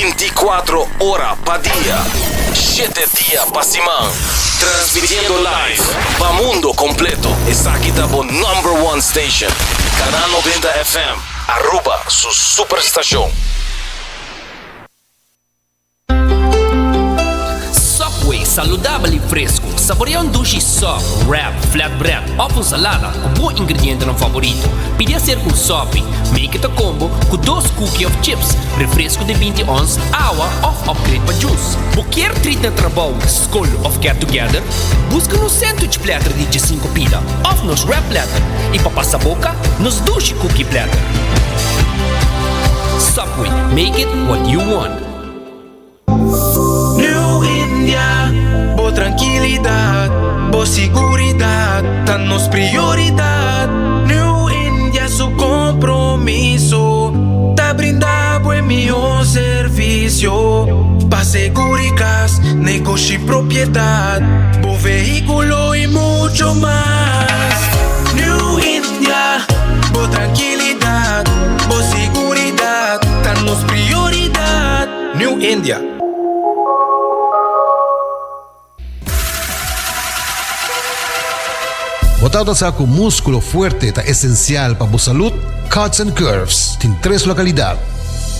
24 ora pa dia, shete dia pa siman. Transmitiendo live pa mundo completo. Esaki ta bo number one station. Canal 90 FM, Aruba su superstacion. Subway, saludabel y fresco. Saborea un dushi sub, wrap, flatbread of un salada cu bo ingredientenan favorito. Pidi acerca un sopi, make it a combo cu dos cookie of chips, refresco di binti ons, awa of upgrade pa juice. Bo kier treat na trabou, scol of get together? Busca nos sandwich platter di diesinco pida of nos wrap platter y pa pasa boca, nos dushi cookie platter. Subway, make it what you want. New India, bo trankilidat, bo siguridat ta nos prioridat. New India su kompromiso ta brinda bo e mihó servisio pa seguri kas, negoshi, propiedat, bo vehíkulo i mucho mas. New India, bo trankilidat, bo siguridat ta nos prioridat. New India. Bo tabata sa ku múskulo fuerte ta esensial pa bo salud? Cuts and Curves tin tres lokalidat,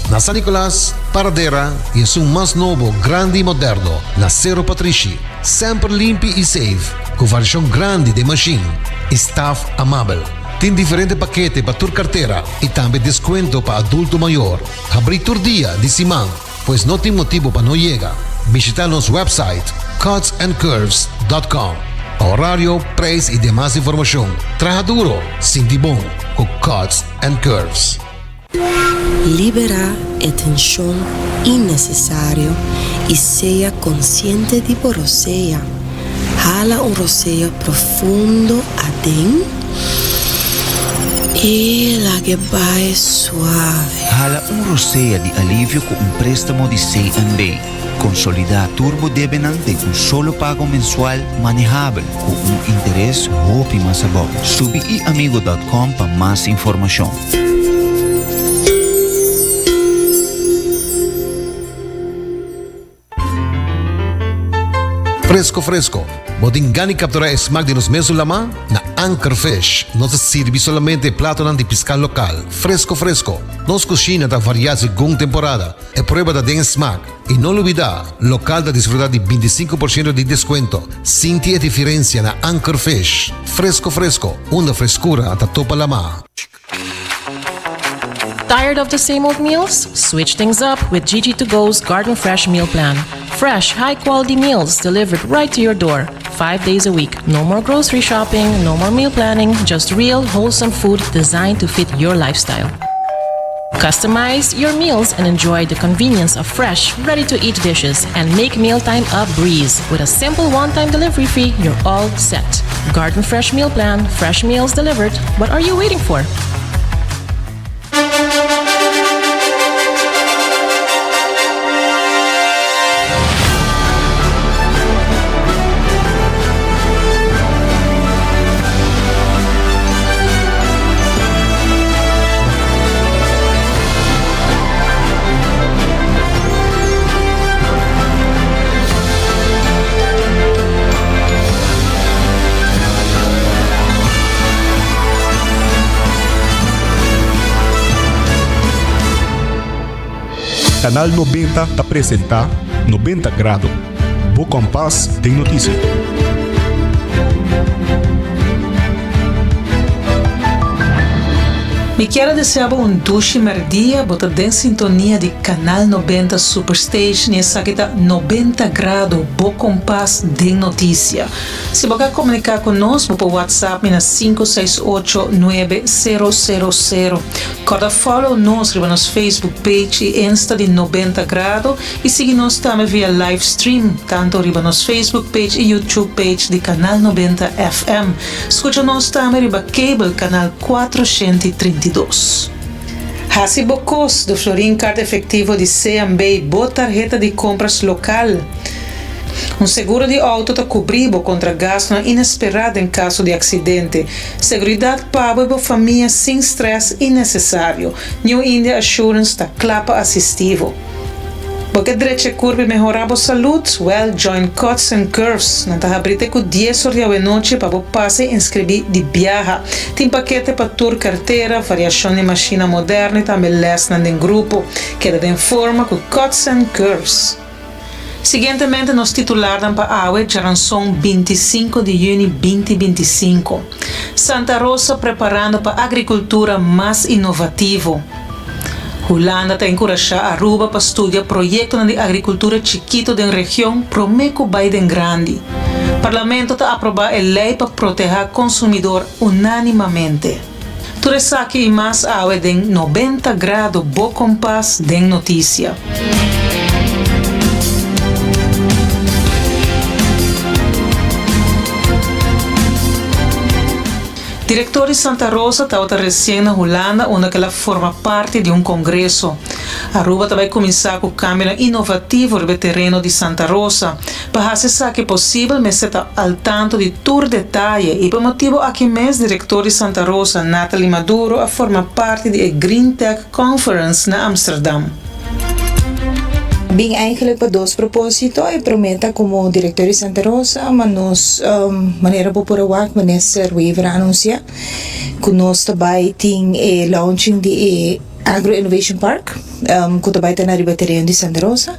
na San Nicolas, Paradera i esun mas nobo, grandi i moderno, na Sero Patrishi. Semper limpi i safe, ku variashon grandi den mashin i staf amabel. Tin diferente pakete pa tur kartera i tambe deskuento pa adulto mayor. Habrí tur dia di siman, pues no tin motibu pa no yega. Bishita nos website cutsandcurves.com pa horario, prijs y demas informacion. Traha duro, sinti bon cu Cuts and Curves. Liberá e tenshon innesesario i sea konsiente di bo rosea. Hala un rosea profundo aden i lag'e bai suave. Hala un rosea di alivio ku un préstamo di CNB. Konsolidá tur bo debenan den un solo pago mensual manehabel ku un interes hopi mas abou. Subi iamigo dòt kòm pa mas informashon. Fresco fresco, bo tin gana di captura e smaak di nos mesun lama? Na Anchor Fish nos ta sirbi solamente e platonan di pisca local, fresco fresco. Nos cushina ta varia segun temporada, e prueba ta den e smaak. Y no lubida, local ta disfruta di binticinco por ciento di descuento. Sinti e diferencia na Anchor Fish. Fresco fresco, unda frescura ta topa lama. Tired of the same old meals? Switch things up with Gigi to Go's Garden Fresh Meal Plan. Fresh, high quality meals delivered right to your door, five days a week. No more grocery shopping, no more meal planning, just real, wholesome food designed to fit your lifestyle. Customize your meals and enjoy the convenience of fresh, ready to eat dishes and make mealtime a breeze. With a simple one time delivery fee, you're all set. Garden Fresh Meal Plan, fresh meals delivered. What are you waiting for? Canal 90 ta presenta 90 Grado, bo kompas den notisia. Mi kier a desea bo un dushi merdia, bo ta den sintonia di Canal 90 Superstation y esaki ta 90 Grado, bo kompas den noticia. Si bo ke komuniká ku nos, bo por WhatsApp mi na sinku seis ocho nuebe sero sero sero. Kòrda follow nos riba nos Facebook page i Insta di 90 Grado i sigui nos tambe via live stream tantu riba nos Facebook page i YouTube page di Kanal 90 FM. Skucha nos tambe riba cable kanal 432. Hasi bo kos, De Florin Card Efectivo di CMB, bo tarheta di kompras lokal. Un seguro di outo ta kubrí bo kontra gastunan inesperá den kaso di aksidente. Seguridat pa bo i bo famia sin strès innesesario. New India Assurance ta kla pa asistí bo. Bo ke drecha e kurp i mehorá bo salud? Wèl, join Cuts and Curves. Nan ta habrí te ku dies or di awenochi pa bo pasa i inskribí di biaha. Tin pakete pa tur kartera, variashon di mashina moderno i tambe lèsnan den grupo. Keda den forma ku Cuts and Curves. Siguientemente nos titularnan pa awe djaranson 25 di yüni 2025. Santa Rosa preparando pa agrikultura mas inovativo. Hulanda ta enkurashá Aruba pa studia proyektonan di agrikultura chikito den region promé ku bai den grandi. Parlamento ta aprobá e lei pa protehá konsumidor unánimamente. Tur esaki i mas awe den 90 Grado Bo Kompas den Notisia. Director di Santa Rosa tabata recien na Hulanda unda cu el a forma parti di un congreso. Aruba ta bay cuminsa cu cambionan innovativo riba e tereno di Santa Rosa. Pa haci esaki posibel mester ta al tanto di tur detaye y pa e motibo aki mes Director di Santa Rosa Nathalie Maduro a forma parti di e Green Tech Conference na Amsterdam. Bin eigenlijk pa dos propósito, e promé ta komo direktor di Santa Rosa, ma nos manera bo por a wak Minister Wever a anunsiá ku nos ta bai tin e launching di e Agro Innovation Park ku ta bai ta na riba tereno di Santa Rosa.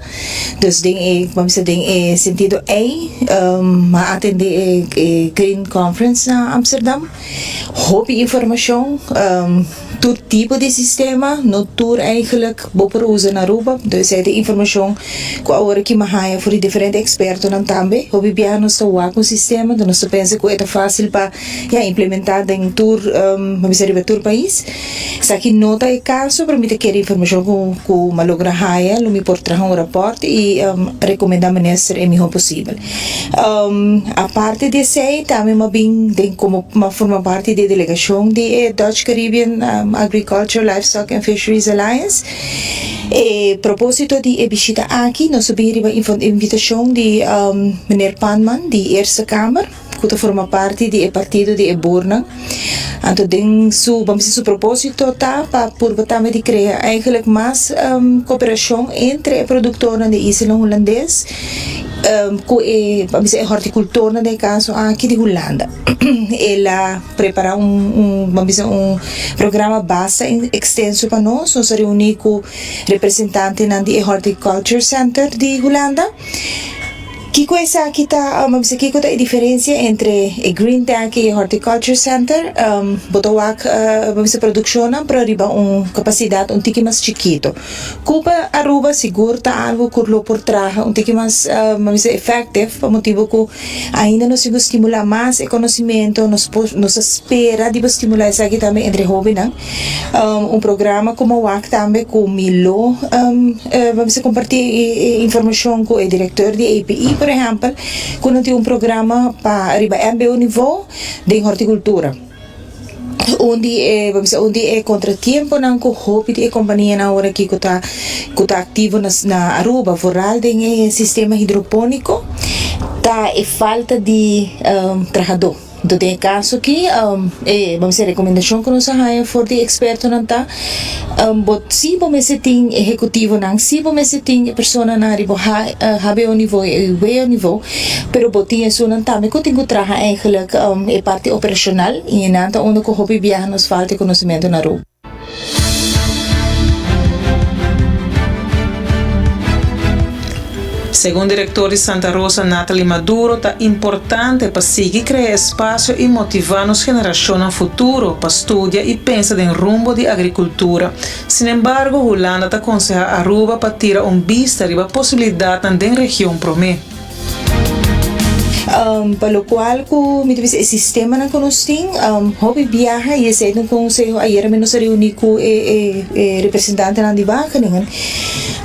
Dus den e, ban bisa den e sentido ei a atendé e Green Conference na Amsterdam. Hopi informashon. Tur tipo di sistema, no tur eigenlijk bo por usa na Aruba. Dus esei ta informacion cu awor aki mi a haya for di diferente expertonan tambe. Hopi biaha nos ta wak un sistema, enton nos ta pensa cu e ta facil pa ya implementa den tur, mi a bisa riba tur pais. Esaki no ta e caso, pero mi ta kere informacion cu cu mi a logra haya lo mi por traha un rapport y recomenda minister e miho posibel. Aparte di esei tambe mi a bin den como mi a forma parti di e delegacion di e Dutch Caribbean Agriculture, Livestock and Fisheries Alliance. E proposito di e bishita aki nos a bin riba invitacion di meneer Panman di Eerste Kamer cu ta forma parti di e partido di e boernan. Anto den su, ban bisa su proposito ta pa purba tambe di crea eigenlijk mas cooperacion entre e productornan di isla Hulandes cu e, ban bisa e horticultornan den e caso aki di Hulanda. El a prepara un, un, ban bisa un programa basta extenso pa nos. Nos a reuni cu representantenan di e Horticulture Center di Hulanda. Kiko esaki ta, mi a bisa kiko ta e diferencia entre e Green Tech y e Horticulture Center? Bo ta wak, mi a bisa produccionnan pero riba un capacidad un tiki mas chikito. Cu pa Aruba sigur ta algo cu lo por traha un tiki mas, mi a bisa effective pa motibo cu ainda nos tin cu stimula mas e conocimento, nos por, nos ta spera di por stimula esaki tambe entre hobennan. Un programa como wak tambe cu mi lo bo mester comparti e informacion cu e director di API por ehempel cu nan tin un programa pa riba mbo nivo den horticultura. Un di e bo bisa un di e contratiemponan cu hopi di e companianan awor aki cu ta cu ta activo na na Aruba vooral den e sistema hidroponico ta e falta di trahador. Enton den e kaso aki e bo mester rekomendashon ku nos a haña for di ekspertonan ta bo si bo mester tin ehekutivonan, si bo mester tin e personanan riba hbo nivo i wbo nivo, pero bo tin esunnan tambe ku tin ku traha eigenlik e parti operashonal i nan ta unda ku hopi biaha nos falta e konosementu na Aruba. Segun direktor di Santa Rosa Nathalie Maduro ta importante pa sigui krea espasio i motivá nos generashonnan futuro pa studia i pensa den rumbo di agrikultura. Sinembargo Hulanda ta konsehá Aruba pa tira un bista riba posibilidatnan den region promé. Pa lokual ku mi ta bisa e sistemanan ku nos tin, hopi biaha i esei ta un konseho ayera mi nos a reuní ku e representantenan di Wageningen,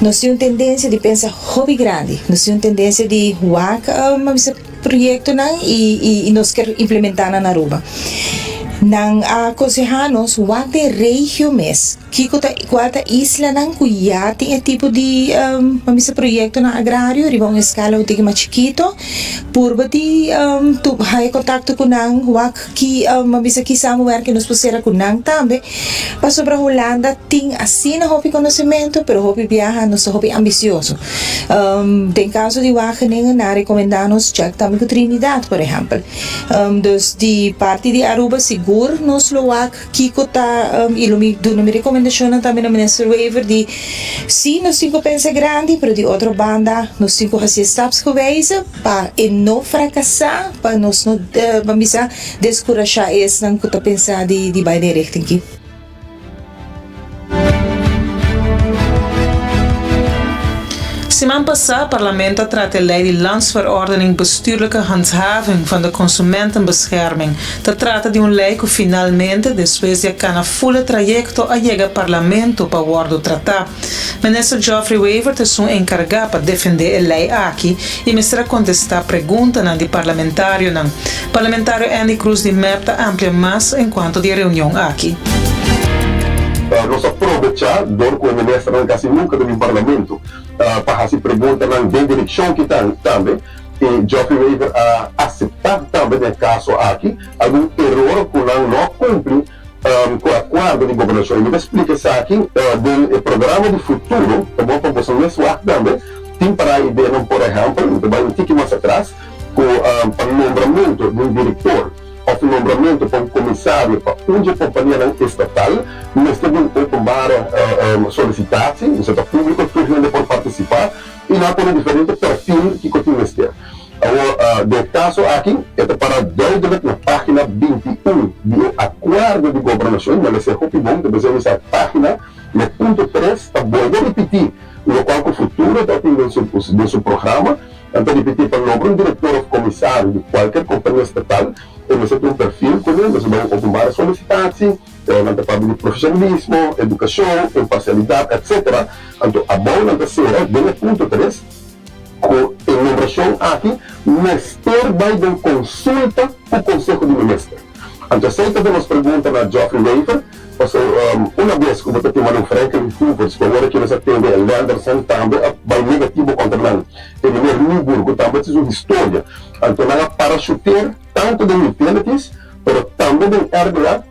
nos tin un tendensia di pensa hopi grandi, nos tin un tendensia di wak a bisa proyektonan i nos kier implementá nan na Aruba. Nan a konsehá nos wak den regio mes, kiko ta kua ta islanan ku ya tin e tipo di ban bisa proyektonan agrario riba un eskala un tiki mas chikito, purba di haya kontakto ku nan, wak ki ban bisa ki samenwerking nos por sera ku nan tambe, pasobra Hulanda tin asina hopi konosementu pero hopi biaha nos ta hopi ambisioso. Den kaso di Wageningen nan a rekomendá nos chèk tambe ku Trinidad por ehèmpel. Dus di parti di Aruba sigur nos lo wak kiko ta y lo mi duna mi recomendacionnan tambe na Minister Wever di si nos tin cu pensa grandi pero di otro banda nos tin cu haci stapsgewijze pa e no fracasa pa nos no ban bisa descurasha esnan cu ta pensa di bay den richting ki. Siman pasá Parlamento a trata e lei di Landsverordening Bestuurlijke Handhaving van de Consumentenbescherming. Ta trata di un lei ku finalmente, despues di a kana ful e trayekto, a yega Parlamento pa wòrdu tratá. Minister Geoffrey Wever ta esun enkargá pa defendé e lei aki i mester a kontestá preguntanan di parlamentarionan. Parlamentario Endy Croes di mep ta amplia mas enkuanto di e reunion aki. Nos a probechá dor ku e ministernan kasi nunka ta bin parlamento pa hasi preguntanan den direkshon ki tambe i Geoffrey Wever a aseptá tambe den e kaso aki algun eror ku nan no a kumpli ku e akuerdo di gobernashon. I mi ta splika esaki den e programa di futuro, ta bon pa boso mes wak tambe, tin pará ideanan por ehèmpel, mi ta bai un tiki mas atras, ku pa nombramentu di un direktor òf nombramentu pa un komisario pa un dje kompanianan estatal mester di un openbare solisitatie, mester ta públiko, tur hende por partisipá i nan a pone diferente perfil kiko tin mester. Awor, den e kaso aki e ta para duidelik na página 21 di e akuerdo di gobernashon, mi a lesa e hopi bon, ta besei mi sa e página, na e punto tres ta bolbe ripití lokual ku futuro ta tin den su den su programa. Nan ta ripití pa nombra un direktor òf komisario di kualker kompania estatal, e mester tin un perfil kuné, mester bai un openbare solisitatie, nan ta papia di profesionalismo, edukashon, imparsialidat, etsetera. Anto abou nan ta sera den e punto tres ku e nombrashon aki mester bai den konsulta ku Konseho di Minister. Anto esei ta den nos pregunta na Geoffrey Wever, paso una bes ku bo ta tuma den Franklin Hoovers ku awor aki nos a tende e Lenderson tambe a bai negativo kontra nan, e meneer Nieuwboer ku tambe tin su historia. Anto nan a parashuteer tantu den utilities pero tambe den RDA,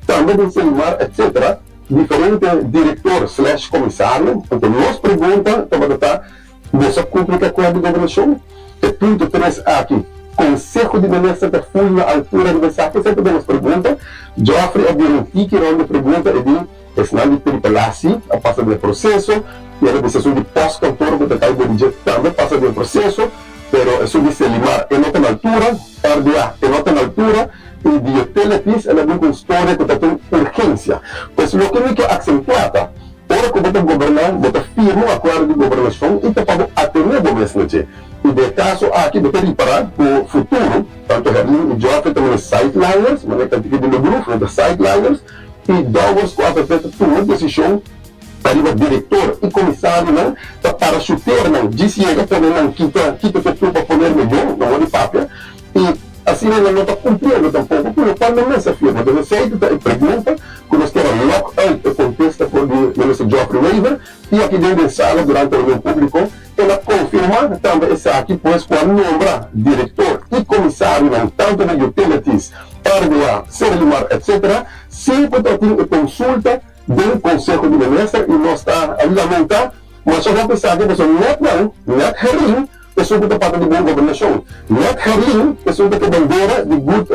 tambe den Selimar etcetera, diferente direktor slash komisario. Anto nos pregunta tabata ta, Boso a kumpli ku akuerdo di gobernashon? E punto tres aki, Konseho di Minister ta ful na altura riba esaki? Esei ta den nos pregunta. Geoffrey a bira un tiki rond di pregunta e di esnan di Tripelasi a pasa den e proseso i el a bisa esun di postkantoor ku ta kai bo di dje tambe a pasa den e proseso, pero esun di Selimar e no ta na altura, RDA e no ta na altura i di Utilities el a bin ku un storia ku ta tin urgensia. Pues loke mi ke aksentuá ta. Ora ku bo ta goberná, bo ta firma un akuerdo di gobernashon i ta pa bo atené bo mes na dje. I den e kaso aki bo ta ripará ku futuro, tantu Herlin i Geoffrey ta mane sideliners, mane kantika di Legroef, nan ta sideliners, i Dowers ku avp ta tuma desishon ariba direktor i komisarionan ta parashuternan djis yega pone nan kita kita ke tu pa poner mihó, nan wòrdu papia i asina nan no ta kumpliendo tampoko ku lokual nan mes a firma. Entonces esei ta e pregunta. Ku nos kier a lock uit e kontesta for di Minister Geoffrey Wever i aki den den sala durante reunion públiko el a konfirmá tambe esaki pues ku a nombra direktor i komisarionan tantu di Utilities, RDA, Serlimar etc. Sin ku ta tin e konsulta den Konseho di Minister i nos ta lamentá masha hopi esaki pasobra nèt nan, nèt Herlin, Esun ku ta papia di bon gobernashon. Nèt Herlin, esun ta ke bandera di good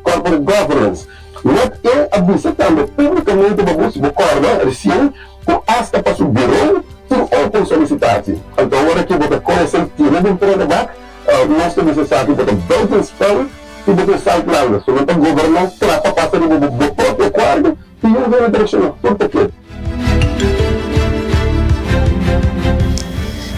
corporate governance. Nèt e a bisa tambe públikamente pa bo, si bo kòrda resien, ku asta pa su birou tin open solisitatie. Anto awor aki bo ta kohe esei tira den prullenbak, nos ta bisa esaki bo ta buitenspel i bo ta sideliners. So nan ta goberná trapa pasa riba bo propio kuardo. Tin un hende ta reacciona tur ta ke.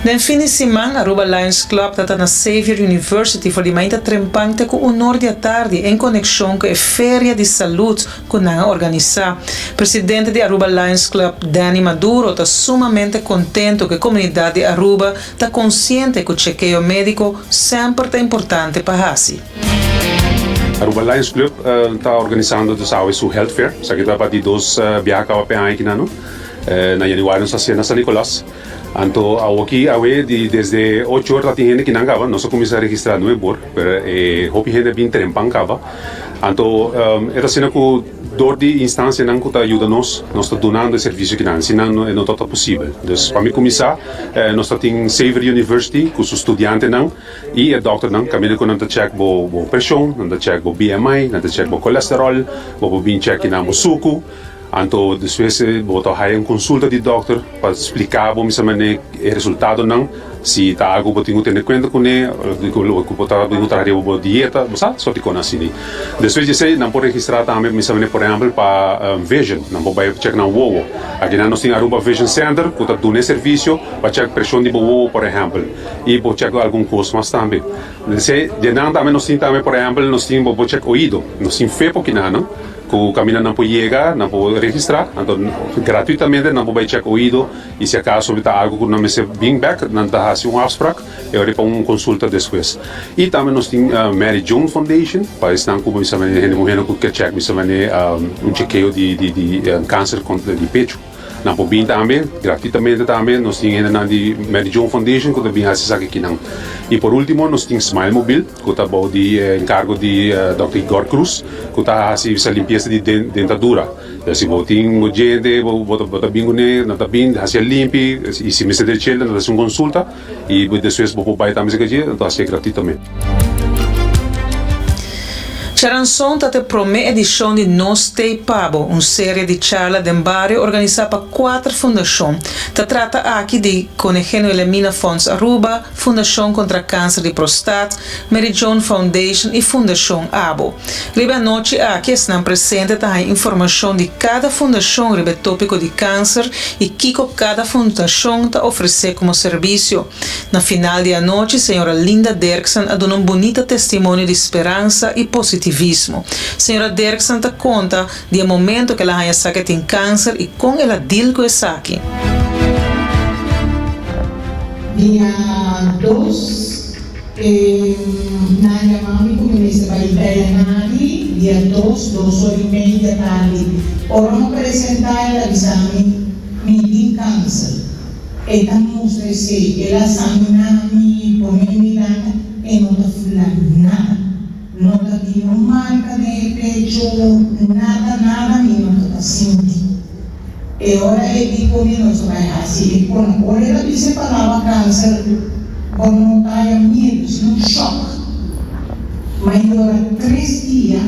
Den fin di siman Aruba Lions Club ta ta na Xavier University for di mainta trempan te ku un or di atardi en konekshon ku e Feria di Salud ku nan a organisá. Presidente di Aruba Lions Club Danny Maduro ta sumamente kontento ku e komunidat di Aruba ta konsiente ku chekeo médiko semper ta importante pa hasi. Aruba Lions Club ta organisando dus awe su Health Fair. Esaki ta pa di dos biaha caba p'e aña kinan no. Na januari nos a hacié na San Nicolas. Anto awoki awe di desde ocho or ta tin hende kinan caba. Nos a cuminsa registra nuebe or pero e hopi hende a bin trempan caba. Anto e ta asina cu dor di instancianan cu ta yuda nos, nos ta dunando e servicio kinan. Si nan e no ta posibel. Dus pa mi cuminsa nos ta tin Xavier University cu su studiantenan. I e dòkternan kaminda ku nan ta chèk bo bo preshon, nan ta chèk bo BMI, nan ta chèk bo kolesteròl, bo por bin chèk kinan bo suku. Anto despues bo ta haya un konsulta di dòkter pa splika bo misa manera e resultadonan, si ta algu bo tin ku tene kuenta kuné, ku bo ta bin ku traha riba bo dieta, bo sa sòrt di kos asina. Despues di esei nan por registrá tambe misa manera por ehèmpel pa vision, nan por bai chèk nan wowo. Akinan nos tin Aruba Vision Center ku ta duna e servisio pa chèk preshon di bo wowo por ehèmpel. I bo chek algun kos mas tambe. Esei di nan tambe nos tin tambe, por ehèmpel, nos tin bo por chek oido. Nos tin fe por kinanan ku kaminda nan por yega, nan por registrá, anto gratuitamente nan por bai chek oido i si akaso ta algu ku nan mester bin bèk, nan ta hasi un afsprak e ora pa un konsulta despues. I tambe nos tin Mary Joan Foundation pa esnan ku bisa manera hende muhénan ku ke chek bisa manera un chekeo di di kanser di pechu. Nan por bin tambe, gratuitamente tambe, nos tin hendenan di Mary Joan Foundation ku ta bin hasi esaki akinan. I por ultimo nos tin Smile Mobil ku ta bou di enkargo di Dòkter Igor Cruz ku ta hasi sa limpiesa di dentadura. Si bo tin bo djente bo ta bin kuné, nan ta bin hasi a limpi i si mester drech'el nan ta hasi un konsulta i despues bo por bai tambe serka dje, nan ta hasié gratuitamente. Charanson ta te promé edishon di Nos Tei Pa Bo, un serie di charla den bario organisá pa kuater fundashon. Ta trata aki di Koningin Wilhelmina Fonds Aruba, Fundashon Kontra Kanser di Prostat, Mary Joan Foundation i Fundashon Abo. Riba e anochi aki esnan presente ta haña informashon di kada fundashon riba e tópiko di kanser i kiko kada fundashon ta ofresé komo servisio. Na final di anochi señora Linda Derksen a duna un bunita testimonio di speransa i positivismo. Señora Derksen ta konta di e momento ku el a haña sa ku e tin kanser i kon el a dil ku esaki. Dia dos e nan yama mi ku mi mester bai Dayanari dia dos, dos or i mei di atardi. Ora mi a presenta el a bisa mi, mi tin kanser. E ta mustra esei. El a saminá mi, pone mi lata, e no ta fula nada. No ta tin un marka den e pechu, nada, nada mi no ta ta sinti. E ora e di ku mi nos a bai hasi e kono. Ora el a bisa e palabra kanser, bo no ta haya miedu, sino un shòk. M'a yora tres dia,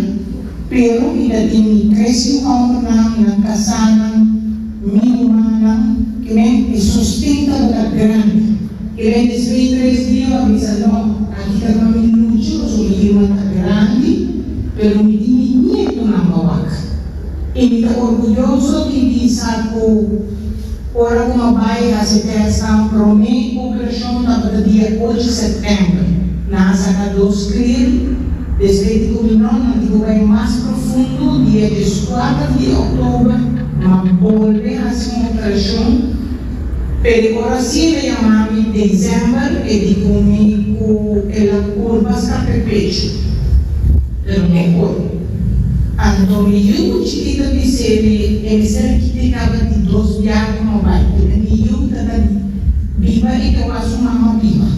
pero mi ta tin mi tres yu hòmbernan, nan kasánan, Mi rumannan, ke men e sosten tabata grandi. Ke men despues di tres dia bo a bisa, No, aki ta pa mi lucha pasobra mi yunan ta grandi, pero mi tin mi nietonan pa wak. I mi ta orguyoso di bisa ku ora ku mi a bai hasi tèstnan, promé operashon tabata dia ocho sèptèmber. Nan a saka dos klier, despues di ku mi no, nan tin ku bai mas profundo dia dieskuater di òktober. M'a bolbe hasi un operashon, pero e ora sí el a yama mi desèmber, e di ku mi ku el a purba skapa e pechu, pero no por. Anto mi yu ku chikito bis'é mi e mester a kita e kaba di dos biaha ku m'a bai, pero mi yu ta ta biba i ta wak su mama biba.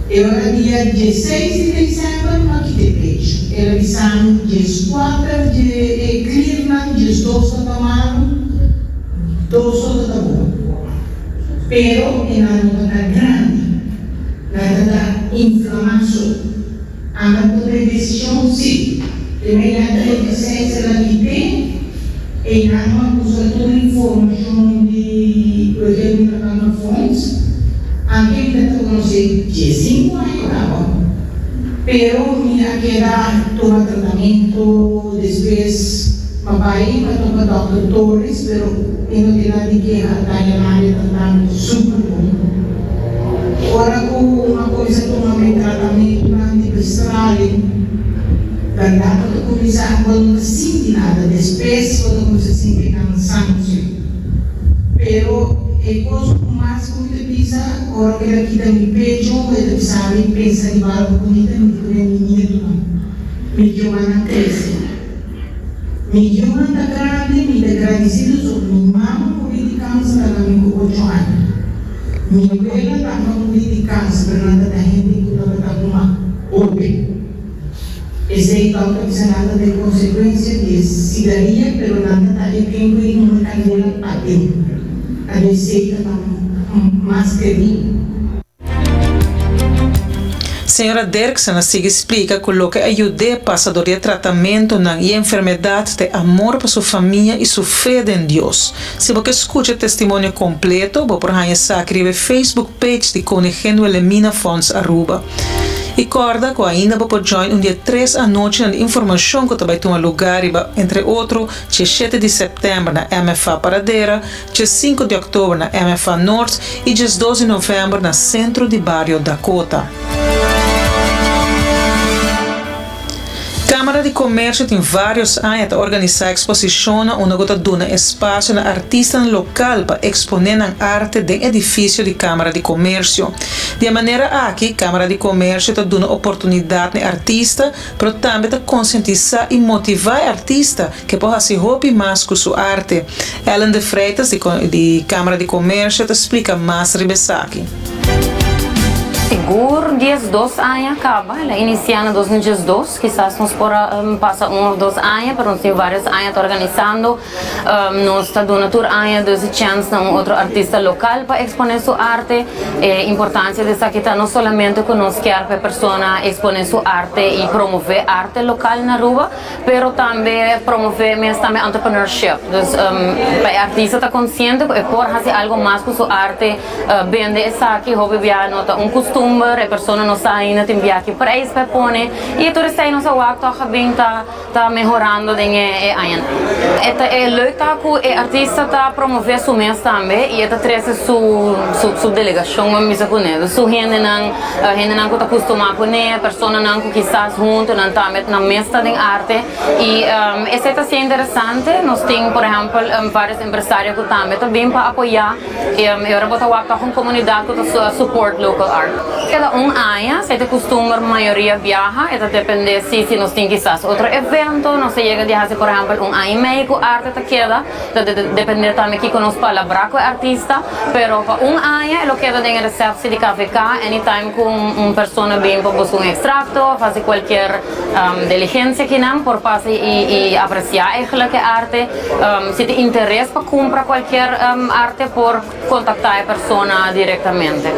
E ora dia dieseis di desèmber m'a kita e pechu. El a bisa mi dieskuater dje e klirnan, diesdos ta ta malu, dos so ta ta bon. Pero e nan no ta ta grandi, nan ta ta inflamá so. Anda tuma e desishon? Sí. Te mediante 36 el a kit'é, einan a buska tur informashon di Wilhelmina Kankerfonds, anke mi ta ta konosé diesinku aña kaba. Pero mi a keda tuma tratamentu, despues m'a bai pa topa dòkter Torres, pero e no tin nada di keha, Dayanari a trata mi super bon. Ora ku m'a kuminsá tuma mi tratamentunan di bestraling, bèrdat bo ta kuminsá, bo no ta sinti nada, despues bo ta kuminsá sinti kansansio. Pero e kos ku mas ku mi ta bisa, ora ku el a kita mi pechu, e ta bisa mi pensa riba algu bunita, mi ta pone mi nietunan. Mi yunan a krese. Mi yunan ta grandi, mi ta gradisido so mi mama muri di kanser ora mi ku ocho aña. Mi wela tambe a muri di kanser pero nan ta ta hende ku tabata huma hopi. Esei dòkter bisa nan ta ta e konsekuensia di e sigaria pero nan ta ta e tempu ei huma kandela paden. Anto esei ta ta mas teribel. Señora Derksen a sigui splika ku loke a yud'é pasa dor di e tratamentunan i e enfermedat ta e amor pa su famia i su fe den Dios. Si bo ke skucha e testimonio kompleto, bo por haña esaki riba e Facebook page di Koningin Wilhelmina Fonds Aruba. I kòrda ku ainda bo por join un di e tres anochinan di informashon ku ta bai tuma lugá riba entre otro djeshete di sèptèmber na MFA Paradera, Djes sinku di òktober na MFA Noord i djes dos di novèmber na Sentro di Bario Dakota. Kámara di Komersio tin vários aña ta organisá eksposishonnan unda ku ta duna espasio na artistanan lokal pa eksponé nan arte den edifisio di Kámara di Komersio. Di e manera aki Kámara di Komersio ta duna oportunidat na e artista pero tambe ta konsientisá i motivá e artista Ke por hasi hopi mas ku su arte. Ellen de Freitas di di Kámara di Komersio ta splika mas riba esaki. Sigur 12 aña kaba, el a inisiá na 2012, kisas nos por a pasa un òf dos aña, pero nos tin vários aña ta organisando. Nos ta duna tur aña dus e chèns na un otro artista lokal pa eksponé su arte. E importansia di esaki ta no solamente ku nos kier pa e persona eksponé su arte i promové arte lokal na Aruba, Pero tambe promove mes tambe entrepreneurship. Dus pa e artista ta konsiente ku e por hasi algo mas ku su arte, bende esaki hopi bia no ta un kustumber, e persona no sa ainda tin bia ki prijs pa e pone i tur esei nos a wak tòg a bin ta ta mehorando den e añanan. E ta e leuk ta ku e artista ta promove su mes tambe i e ta trese su su delegashon bo bisa kuné, dus su hendenan. Hendenan ku ta kustumá kuné, personanan ku kisas huntu nan tambe nan mes ta den arte i esei ta siña interesante. Nos tin por ehèmpel vários empresario ku tambe ta bin pa apoyá i ora bo ta wak tòg un komunidat ku ta support local art. Kada un aña esei ta kustumber mayoria biaha, e ta dependé si si nos tin kisas otro evento, nos ta yega di hasi por ehèmpel un aña i mei ku arte ta keda. Ta depende tambe kiko nos palabrá ku e artista, pero pa un aña e lo keda den e resepsi di KVK, anytime ku un persona bin pa buska un ekstrakto of hasi kualkier diligensia kinan por pasa i apresiá eigenlijk e arte. Si tin interes pa kumpra kualkier arte por Kontaktá e persona direktamente.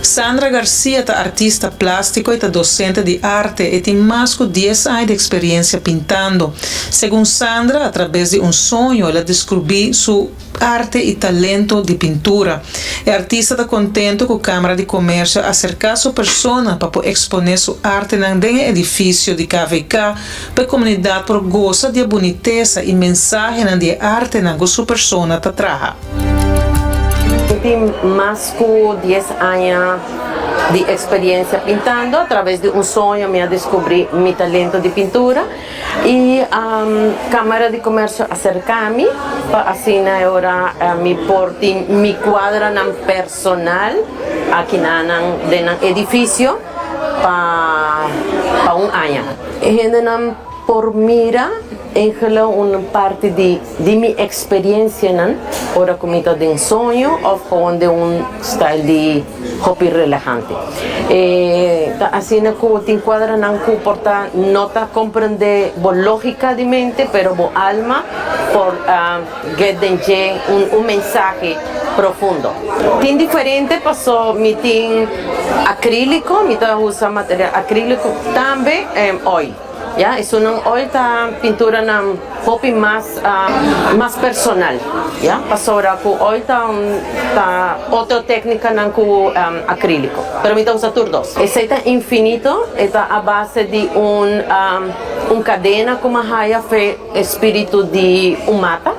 Sandra Garcia ta artista plástiko i ta dosente di arte. E tin mas ku dies aña di eksperiencia pintando. Segun Sandra, a trabes di un soño el a deskrubí su arte i talento di pintura. E artista ta kontentu ku Kámara di Komersio a aserká su persona pa por eksponé su artenan den e edifisio di KVK Pa e komunidat por gosa di e bunitesa i mensahenan di e artenan ku su persona ta traha. Mi tin mas ku dies aña di eksperiencia pintando. A traves di un soño mi a deskubrí mi talento di pintura i Kámara di Komersio a serká mi pa asina e ora mi por tin mi kuadranan personal aki nan den nan edifisio. Pa pa un aña. E hendenan por mira engele un parti di di mi experiencianan ora cu mi ta den soño of gewoon den un style di hopi relahante. E ta asina cu tin cuadranan cu por ta no ta comprende bo logica di mente pero bo alma por get den dje un un mensahe profundo. Tin diferente paso mi tin acrílico, mi ta usa material acrílico tambe oil ya esunnan oil ta pinturanan hopi mas mas personal ya pasobra cu oil ta ta otro tecnicanan cu acrílico pero mi ta usa tur dos. Esey ta infinito e ta a base di un un cadena cu mi a haya fe. E spiritu di un mata.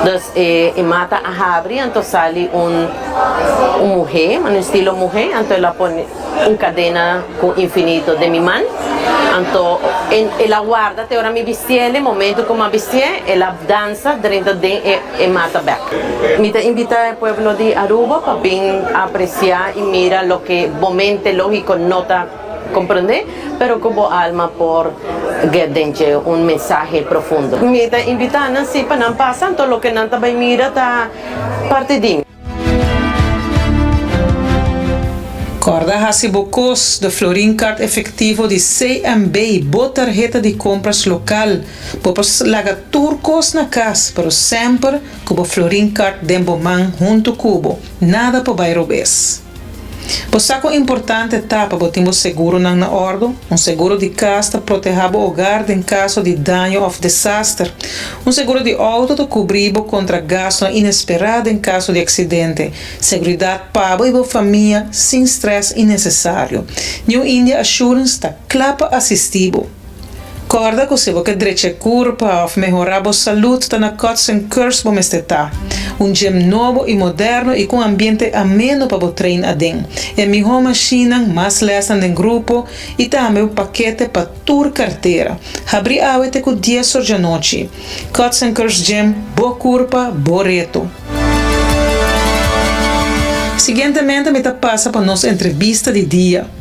Dus e e mata a habri anto sali un un muhé, un estilo muhé, anto el a pone un kadena ku infinito den mi man. Anto e el a warda te ora mi bistié, den momento ku mi a bistié el a dansa drenta den e e mata bèk. Mi ta invitá e pueblo di Aruba pa bin apresiá i mira loke bo mente lógiko no ta. comprende, pero cu bo alma por get den dje un mensahe profundo. Mi ta invita nan si pa nan pasa, anto loke nan ta bay mira ta parti di mi. Corda haci bo cos, de Florin Card efectivo di CMB, bo tarheta di compras local. Bo por laga tur cos na cas, pero semper cu bo Florin Card den bo man hunto cu bo, nada por bay robes. Bo sa con importante ta pa bo tin bo seguronan na ordo? Un seguro di cas ta proteha bo hogar den caso di daño of desaster. Un seguro di auto ta cubri bo contra gastonan inespera den caso di accidente. Seguridad pa bo y bo famia sin stress innecesario. New India Assurance ta cla pa asisti bo. Kòrda ku si bo ke drecha e kurpa òf mehorá bo salud ta na Cuts and Curves bo mester ta. Un gym nobo i moderno i ku un ambiente ameno pa bo train aden. E mihó mashinnan, mas lèsnan den grupo i tambe un pakete pa tur kartera. Habrí awe te ku dies or djanochi. Cuts and Curves Gym, bo kurpa, bo reto. Siguientemente mi ta pasa pa nos entrevista di dia.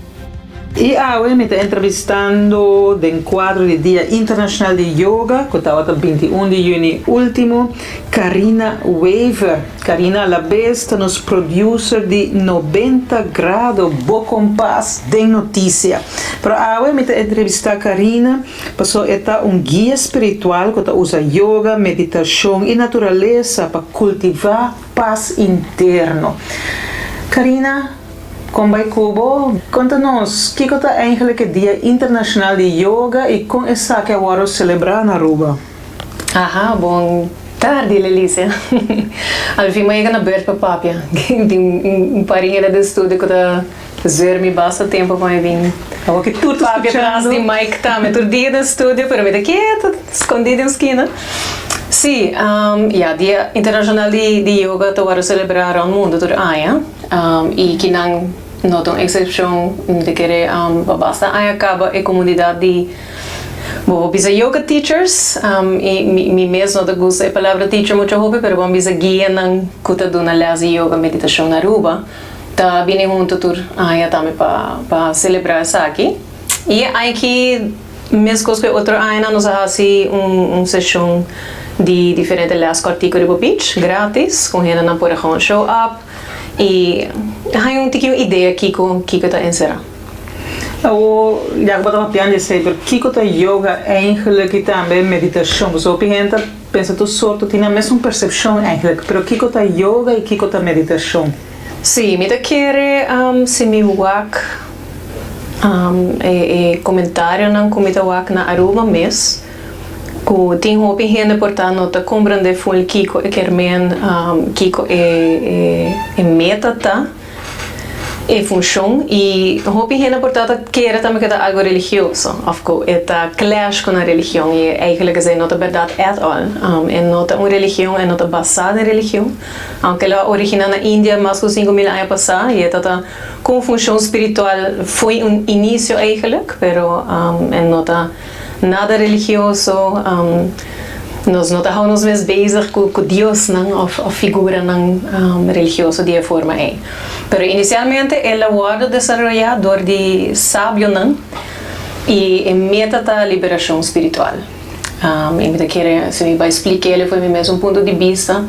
I awe mi ta entrevistando den kuadro di Dia Internashonal di Yoga ku tabata 21 di yüni último, Carina Wever. Carina alabes ta nos producer di 90 Grado, bo kompas den notisia. Pero awe mi ta entrevistá Carina pasobra e ta un guia spiritual ku ta usa yoga, meditashon i naturalesa pa kultivá pas interno. Carina. Kon bai ku bo? Konta nos, kiko ta eigenlijk e Dia Internashonal di Yoga i kon esaki a wòrdu selebrá na Aruba? Aha, bon tardi Lelicia. Al fin mi a yega na beurt pa papia. Tin un par di hende den studio ku ta zeur mi basta tempo pa mi bin Awor ki tur ta papia tras skuchando. di mic tambe tur dia den studio, pero mi ta ketu skondí den un skina. Sí, ya, Dia Internashonal di Yoga ta wòrdu selebrá rònt mundu tur aña. I kinan no ta un eksepshon, mi ta kere pa basta aña kaba e komunidat di bo por bisa yoga teachers, i mi mes no ta gusta e palabra teacher mucho hopi, pero bo a bisa guianan ku ta duna lès di yoga meditashon na Aruba ta bini huntu tur aña tambe pa pa selebrá esaki. I e aña aki meskos ku e otro añanan nos a hasi un seshon di diferente lès kòrtiku riba beach gratis ku hendenan por a gewoon show up. I haña un tiki un idea kiko kiko ta enserá. Awor, ya ku bo ta papiando di esei, pero kiko ta yoga eigenlijk i tambe meditashon? Pasobra hopi hende ta pensa tur sorto, tin nan mesun persepshon eigenlijk, pero kiko ta yoga i kiko ta meditashon? Sí, mi ta kere si mi wak e e komentarionan ku mi ta wak na Aruba mes, Ku tin hopi hende por ta no ta komprendé ful kiko e kier men, kiko e e meta ta, e funshon i hopi hende por ta ta kere tambe ku e ta algu religioso òf ku e ta clash ku nan religion i eigentlik esei no ta bèrdat at all. E no ta un religion, e no ta basá den religion, aunke el a originá na India mas ku 5000 aña pasá i e ta ta ku un funshon spiritual fo'i un inisio eigentlik, pero e no ta. Nada religioso, nos no ta hou nos mes bezig ku ku diosnan òf òf figuranan religioso di e forma ei. Pero inisialmente el a wòrdu desaroyá dor di sabionan i e meta ta liberashon spiritual. I mi ta kere si mi bai splik'el for mi mes un punto di bista,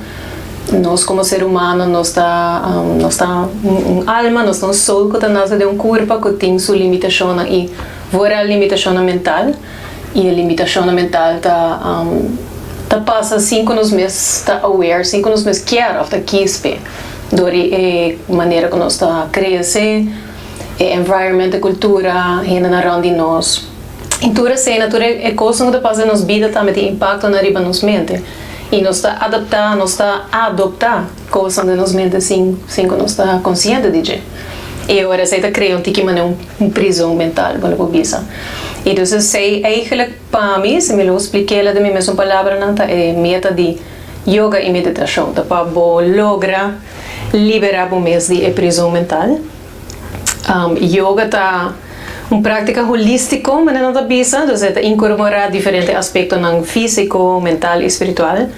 nos komo ser humano nos ta nos ta un alma, nos ta un soul ku ta nase den un kurpa ku tin su limitashonnan i Vooral limitashonnan mental, i e limitashonnan mental ta ta pasa sin ku nos mes ta aware, sin ku nos mes kier òf ta kis p'e, dor di e manera ku nos ta krese, e environment, e kultura, hendenan rònt di nos. I tur esei, tur e kosnan ku ta pasa den nos bida tambe tin impaktonan riba nos mente. I nos ta adaptá, nos ta adoptá kosnan den nos mente sin sin ku nos ta konsiente di dje. I ora esei ta krea un tiki manera un prizon mental, bo lo por bisa. I dus esei eigenlijk pa mi, si mi lo splik'el den mi mesun palabranan, ta e meta di yoga i meditashon, ta pa bo logra liberá bo mes di e prizon mental. Yoga ta un práktika holístiko, manera nan ta bisa, dus e ta inkorporá diferente aspektonan físiko, mental i spiritual.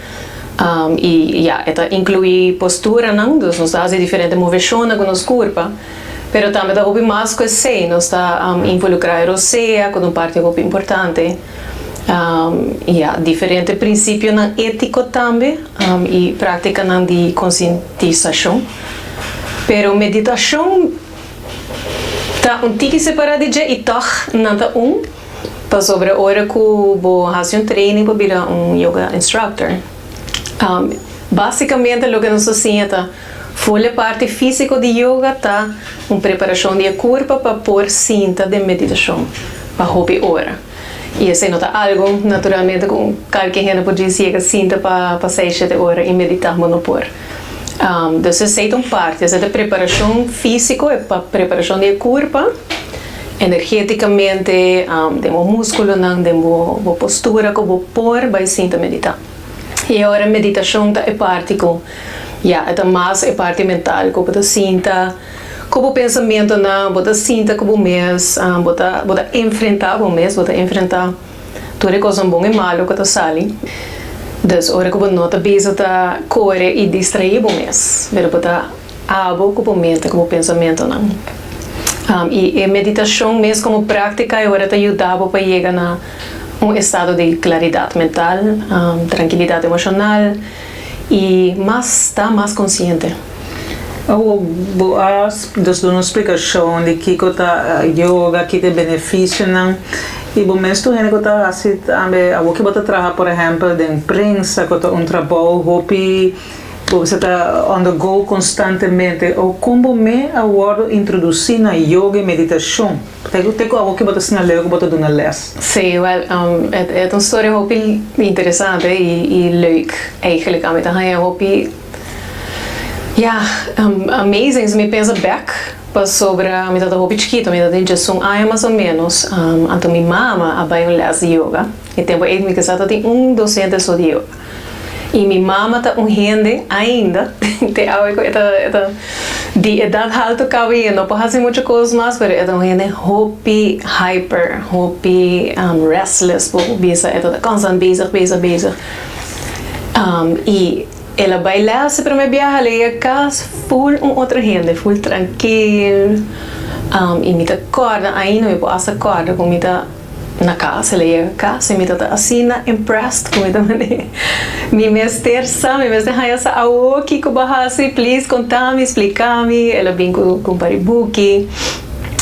I ya, e ta inkluí posturanan, dus nos ta hasi diferente moveshonnan ku nos kurpa. Pero tambe ta hopi mas ku esei, nos ta involukrá e rosea ku ta un parti hopi importante. Ya, diferente prinsipionan étiko tambe i práktikanan di konsientisashon. Pero meditashon ta un tiki separá di dje i tòg nan ta un, pasobra ora ku bo hasi un training pa bira un yoga instructor, básikamente loke nos ta siña ta Ful e parti físiko di yoga ta un preparashon di e kurpa pa por sinta den meditashon pa hopi ora. I esei no ta algu, naturalmente, ku kalke hende por djis yega sinta pa pa seis, shete ora i meditá, bo no por. Dus esei ta un parti, esei ta preparashon físiko, e pa preparashon di e kurpa energétikamente, den bo múskulonan, den bo bo postura ku bo por bai sinta meditá. I ora meditashon ta e parti ku ya e ta mas e parti mental ku bo ta sinta ku bo pensamentonan, bo ta sinta ku bo mes, bo ta bo ta enfrentá bo mes, bo ta enfrentá tur e kosnan bon i malu ku ta sali. Dus ora ku bo no ta bisa ta kore i distraí bo mes, pero bo ta abo ku bo mente, ku bo pensamentonan. I e meditashon mes komo práktika e ora ta yuda bo pa yega na un estado di klaridat mental, trankilidat emoshonal i mas ta mas konsiente. Awor bo a dus duna un splikashon di kiko ta yoga, ki ta e benefisionan i bo mes tur hende ku ta hasi tambe awor ki bo ta traha por ehèmpel den prensa ku ta un trabou hopi ku bo ta on the go konstantemente o kon bo me a wòrdu introdusí na yoga i meditashon? Te ku awor ki bo ta asina leu ku bo ta duna les? Sí, wèl, e ta un storia hopi interesante i leuk eigenlijk. Ami ta haña hopi, ya, amazing si mi pensa bèk pasobra mi tabata hopi chikitu, mi tabata tin djesun aña mas o ménos, anto mi mama a bai un lès di yoga. E tempu ei mi kisa tabatin un dosente so di yoga. I mi mama ta un hende ainda, te awe ku e ta e ta di edat haltu kaba i e no por hasi muchu kos mas, pero e ta un hende hopi hyper, hopi restless bo por bisa, e ta konstant bezig, bezig, bezig. I el a bai lès e prome biaha, el a yega kas ful un otro hende, ful trankil, i mi ta kòrda ainda, mi por asta kòrda ku mi ta. Na kas, el a yega kas i mi ta ta asina impressed ku mi ta mane mi mester sa, mi mester haña sa awo kiko bo a hasi, please konta mi, splika mi. El a bin ku un par di buki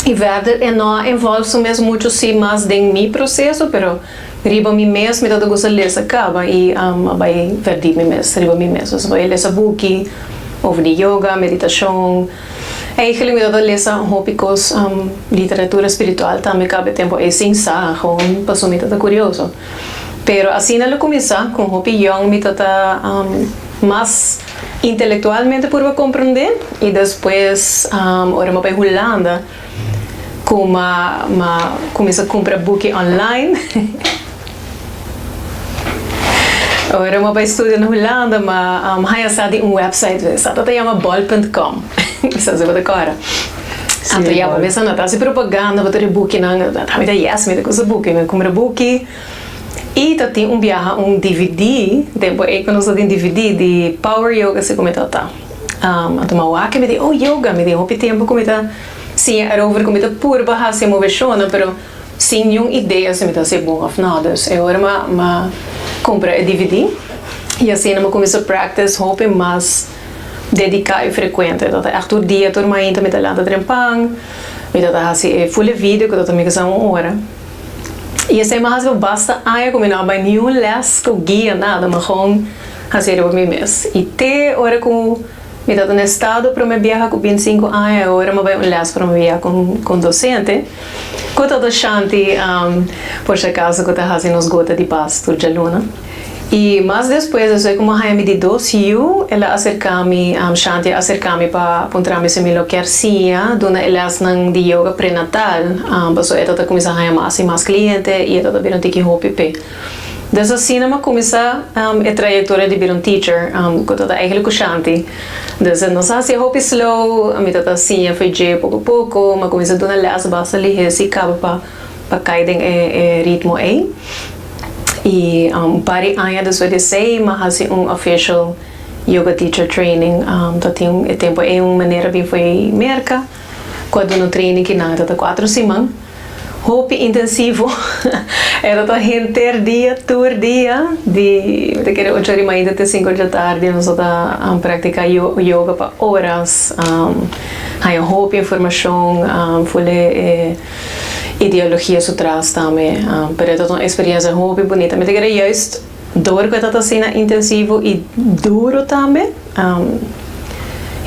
i verder e no a involve su mes muchu si mas den mi proseso pero riba mi mes mi ta ta gusta lesa kaba i a bai verdiep mi mes riba mi mes. Pues a bai lesa buki over di yoga, meditashon. Eigenlijk mi tabata lesa hopi kos literatura spiritual tambe kabe tempu ei sin sa, gewoon pasobra mi tabata kurioso. Pero asina lo kuminsá ku hopi yòn mi tabata mas intelektualmente purba komprondé i despues ora mi a bai Hulanda ku m'a m'a kuminsá kumpra buki online. Ora mi a bai studia na Hulanda mi a haña sa di un website sa ta ta yama bol punt com sa si bo ta kòrda. Anto ya bo mester na ta hasi propaganda bo ta ri bukinan ta mi ta yes mi ta kusa buki mi kumpra buki i ta tin un biaha un dvd tempu ei ku nos ta tin dvd di power yoga si ku mi ta ta anto mi a wak mi di oh yoga mi tin hopi tempu ku mi ta siña erover ku mi ta purba hasi e moveshonnan pero Sin niun idea si mi ta hacié bon of no. Dus e ora m'a m'a cumpra e dvd y asina m'a cuminsa practice hopi mas dedica y frecuente. Ta ta echt tur dia, tur mainta mi ta lanta trempan, mi ta ta haci e full e video cu ta ta mi kisa un ora. Y esey m'a haci pa basta aña cu mi no a bay niun les cu guia, nada, m'a gewoon hacié riba mi mes. Y te ora cu. Mi ta na estado prome biaha ku bintisinku aña i ora mi bai un les prome biaha ku un dosente ku ta ta Shanti por si acaso ku ta hasi nos gota di pas tur djaluna. I mas despues despues ku mi a haña mi di dos yu el a aserka mi Shanti a aserka mi pa puntra mi si mi lo kier siña duna e lesnan di yoga prenatal pasobra e ta ta kuminsá haña mas i mas kliente i e ta ta bira un tiki hopi p'e. Dus asina m'a cuminsa e trayectoria di bira un teacher, cu ta ta eigenlijk cu Shanti. Dus nos a haci hopi slow, mi ta ta siña fo'i dje poco poco, m'a cuminsa duna les basta lihe si caba pa pa cay den e e ritmo ey. Y un par di aña despues di esey m'a haci un official yoga teacher training, ta tin e tempo ey un manera bin fo'i Merca. ku a duna training kinan. E ta kuater siman. Hopi intensivo. E ta henter dia, tur dia, di mi ta kere ocho ora mainta te sinku ora dja tardi nos ta praktiká yoga pa oras, haña hopi informashon, ful e ideologia su tras tambe. Pero e ta un eksperiencia hopi bunita. Mi ta kere juist dor ku e ta asina intensivo i duro tambe,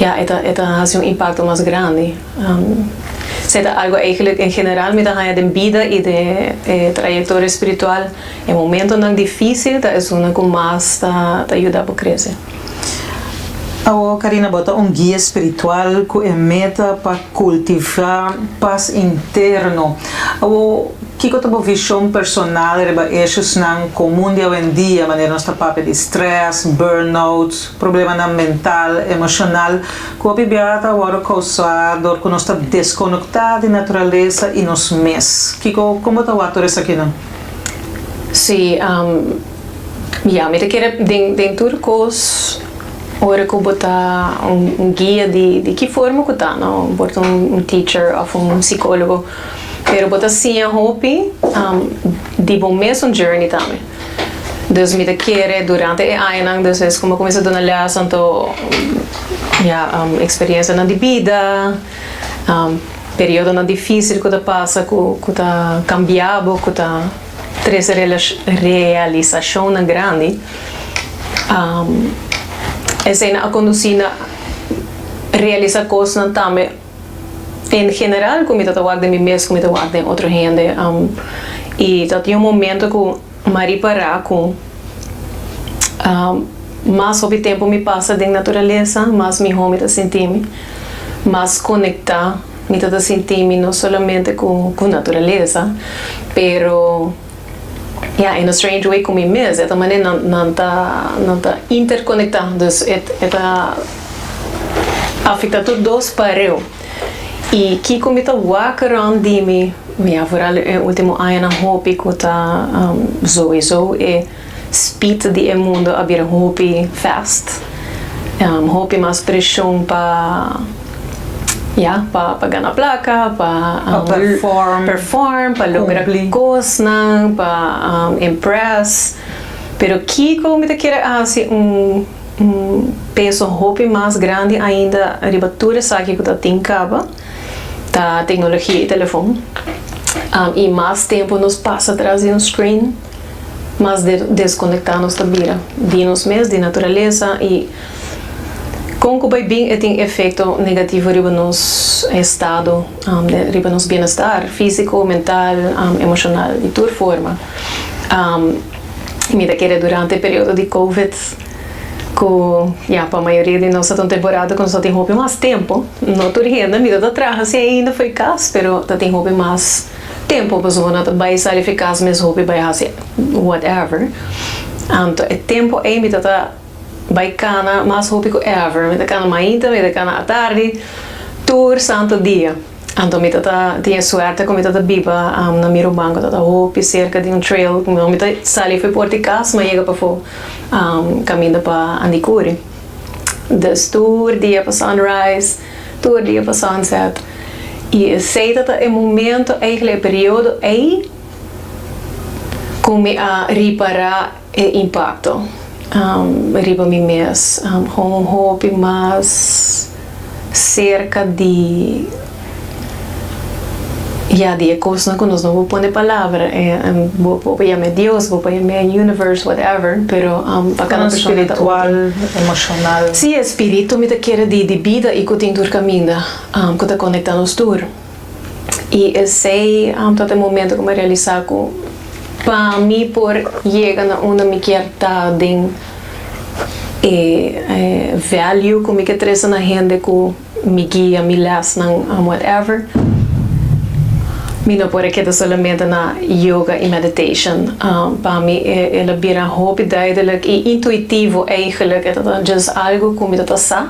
ya e ta e ta hasi un impakto mas grandi. Esei ta algu eigenlijk en general mi ta haña den bida i den e trayektoria spiritual, e momentonan difísil ta esunnan ku mas ta ta yuda bo krese. Awor Karina bo ta un guia spiritual ku e meta pa kultivá pas interno. Awor Kiko ta bo vishon personal riba eshusnan komun di awendia, manera nos ta papia di strès, burnout, problemanan mental, emoshonal, ku hopi bia ta wòrdu kousá dor ku nos ta deskonektá di naturalesa i nos mes? Kiko, kon bo ta wak tur esakinan? Sí, ya, mi ta kere den den tur kos ora ku bo ta un guia di di ki forma ku ta, no, por ta un teacher òf un sikólogo. Pero bo ta siña hopi di bo mesun journey tambe. Dus mi ta kere durante e añanan despues ku mi a kuminsá duna lès anto ya eksperiencianan di bida, periodonan difísil ku ta pasa ku ku ta kambia bo, ku ta trese realisashonnan grandi. Eseinan a kondusí na realisá kosnan tambe. En general ku mi ta ta wak den mi mes ku mi ta wak den otro hende i ta tin un momento ku m'a ripará ku mas hopi tempu mi pasa den naturalesa mas mihó mi ta sinti mi, mas konektá mi ta ta sinti mi no solamente ku naturalesa pero ya in a strange way ku mi mes e ta manera nan nan ta nan ta interkonektá dus e e ta afektá tur dos pareu i kiko mi ta wak rònt di mi ya vooral e último añanan hopi ku ta souiso e speed di e mundo a bira hopi fast hopi mas preshon pa ya pa pa gana plaka pa perform perform pa logra kosnan pa impress pero kiko mi ta kere hasi un un peso hopi mas grandi ainda riba tur esaki ku ta tin kaba ta teknologia i telefon i mas tempu nos pasa tras di un screen mas deskonektá nos ta bira di nos mes, di naturalesa i kon ku bai bin e tin efekto negativo riba nos estado, riba nos bienestar físiko, mental, emoshonal, di tur forma. Mi ta kere durante e periodo di covid ku ya pa mayoria di nos ta un temporada ku nos ta tin hopi mas tempu, no tur hende, mi ta ta traha si ainda for di kas pero ta tin hopi mas. Tempu pasobra no ta bai sali fi kas mes hopi bai hasi whatever. Anto e tempu ei mi ta ta bai kana mas hopi ku ever. Mi ta kana mainta, mi ta kana atardi, tur santu dia. Anto mi ta ta tin e suerte ku mi ta ta biba na mi ruman ku ta ta hopi serka di un trail. Mi ta sali fi por di kas, mi a yega pafó kaminda pa Andikuri. Dus tur dia pa sunrise. Tur dia pa sunset. I esei ta ta e momento eigenlijk, e periodo ei ku mi a ripará e impakto riba mi mes. Gewoon hopi mas serka di, ya, di e kosnan ku nos no por pone palabra. Bo por yam'é Dios, bo por yam'é universe, whatever, pero pa kada persona ta otro. Spiritual, emoshonal. Sí, e spiritu mi ta kere di di bida i ku tin tur kaminda ku ta konektá nos tur. I esei ta e momento ku mi a realisá ku pa mi por yega na unda mi kier ta den e value ku mi ke trese na hende ku mi guia, mi lèsnan, whatever, mi no por a keda solamente na yoga i meditation. Pa mi el a bira hopi duidelijk i intuitivo eigenlijk. E ta just algu ku mi ta ta sa.